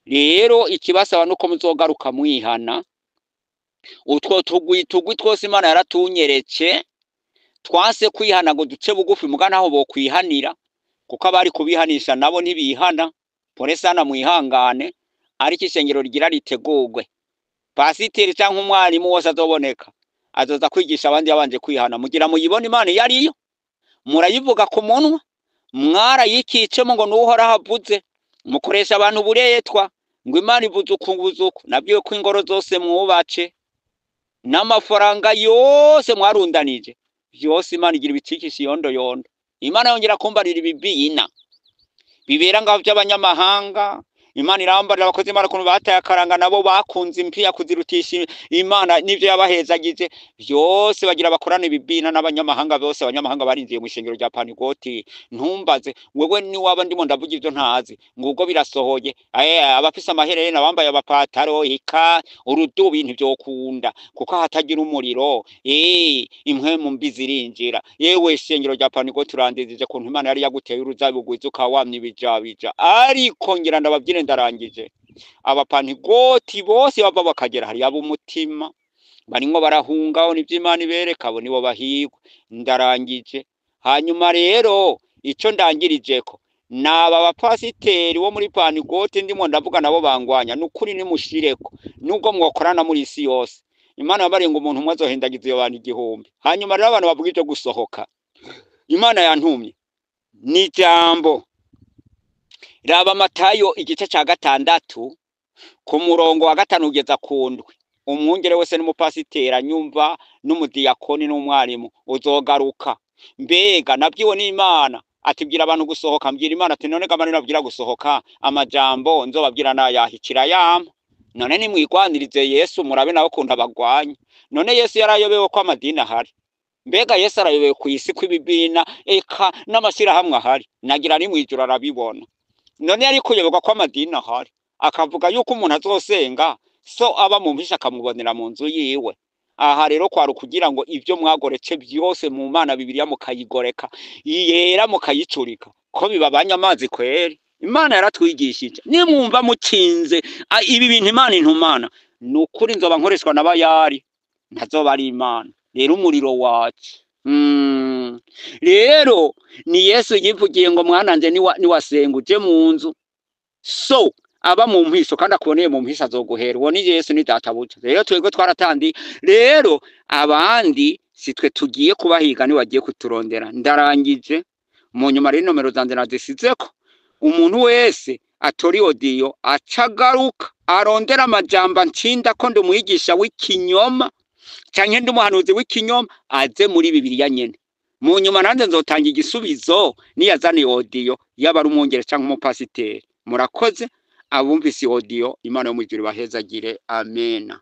Rero ikibasaba nuko muzogaruka mwihana. Utwo tugwi tugwi twose Imana yaratunyeretse, twanse kwihana ngo duce bugufi, muga naho bokwihanira, kuko abari kubihanisha nabo ntibihana. Pole sana, mwihangane, ariko ishengero rigira ritegurwe. Pasiteri canke umwarimu wose azoboneka azoza kwigisha abandi yabanje kwihana. Mugira muyibone Imana iyo ariyo, murayivuga ku munwa, mwarayikicemo ngo n'Uhoraho avuze, mukoresha abantu uburetwa ngo Imana ivuze uku nguze uku. Nabwiwe ko ingoro zose mwubatse n'amafaranga yose mwarundanije vyose Imana igira ibicikisha iyondo yondo. Imana yongera kumbarira ibibina bibera ngaho by'abanyamahanga. Imana irambarira abakozi Imana ukuntu bataye akaranga, nabo bakunze impiya kuzirutisha Imana n'ivyo yabahezagije vyose. Bagira bakorana ibibina n'abanyamahanga bose. Abanyamahanga barinjiye mu ishengero rya Pantekote. Ntumbaze wewe ni waba ndimo ndavuga ivyo ntazi, ngubwo birasohoye. Abafise amaherena, abambaye abapataro, eka urudubi ntivyokunda, kuko hatagira umuriro impwemu mbi zirinjira. Yewe ishengero rya Pantekote, urandizije kuntu Imana yari yaguteye uruzabibu rwiza ukawamya ibijabija. Ariko ngira ndababwire, ndarangije, abapantigoti bose bava bakagera hariya ab'umutima barimwo barahungaho nivyo Imana ibereka, abo nibo bahigwa. Ndarangije. Hanyuma rero ico ndangirijeko naba bapasiteri bo muri Pantekote ndimo ndavuga nabo bangwanya, nukuri nimushireko nubwo mwokorana muri isi yose. Imana yabariye ngo umuntu umwe azohendagiza iyo bantu 1000. Hanyuma rero abantu bavuga ivyo gusohoka, Imana yantumye ni jambo. Raba Matayo igice ca 6 ku murongo wa 5 kugeza ku 7. Umwungere wese n'umupasiteri anyumva n'umudiyakoni n'umwarimu uzogaruka. Mbega nabwiwe n'Imana atibwira abantu gusohoka, mbwira Imana ati none gamane nabwira gusohoka, amajambo nzobabwira nayahikira yama. None nimwigwanirize Yesu murabe nawe ukuntu abagwanya. None Yesu yarayobewe ko amadini ahari? Mbega Yesu arayobewe ku isi kw'ibibina eka n'amashirahamwe ahari? Nagira ni mwijuru arabibona. None yari kuyoberwa ko amadini ahari, akavuga yuko umuntu azosenga so aba mu mpisha akamubonera mu nzu yiwe? Aha rero kwari ukugira ngo ivyo mwagoretse byose mu Mana Bibiliya mukayigoreka yera mukayicurika ko bibabanya amazi kweri. Imana yaratwigishije, nimwumva mukinze ibi bintu Imana intumana, ni ukuri nzoba nkoreshwa na bayari, ntazoba ari Imana. Rero umuriro wacu Rero ni Yesu yivugiye ngo mwananje niwasenga uje mu nzu, so aba mu mpisho kandi akuboneye mu mpisho azoguhera. Uwo ni Yesu, ni databuja. Rero twebwe twaratandiye, rero abandi si twe tugiye kubahiga, ni wagiye kuturondera. Ndarangije. Mu nyuma rero nomero zanje nazisizeko, umuntu wese atora audio acagaruka arondera amajambo ncinda ko ndi umwigisha w'ikinyoma canke ndi umuhanuzi w'ikinyoma, aze muri Bibiliya nyene. Mu nyuma nanjye nzotanga igisubizo niyazana audio, yaba ari umwungere canke umupasiteri. Murakoze abumvise audio, Imana yo mw'ijuru ibahezagire. Amena.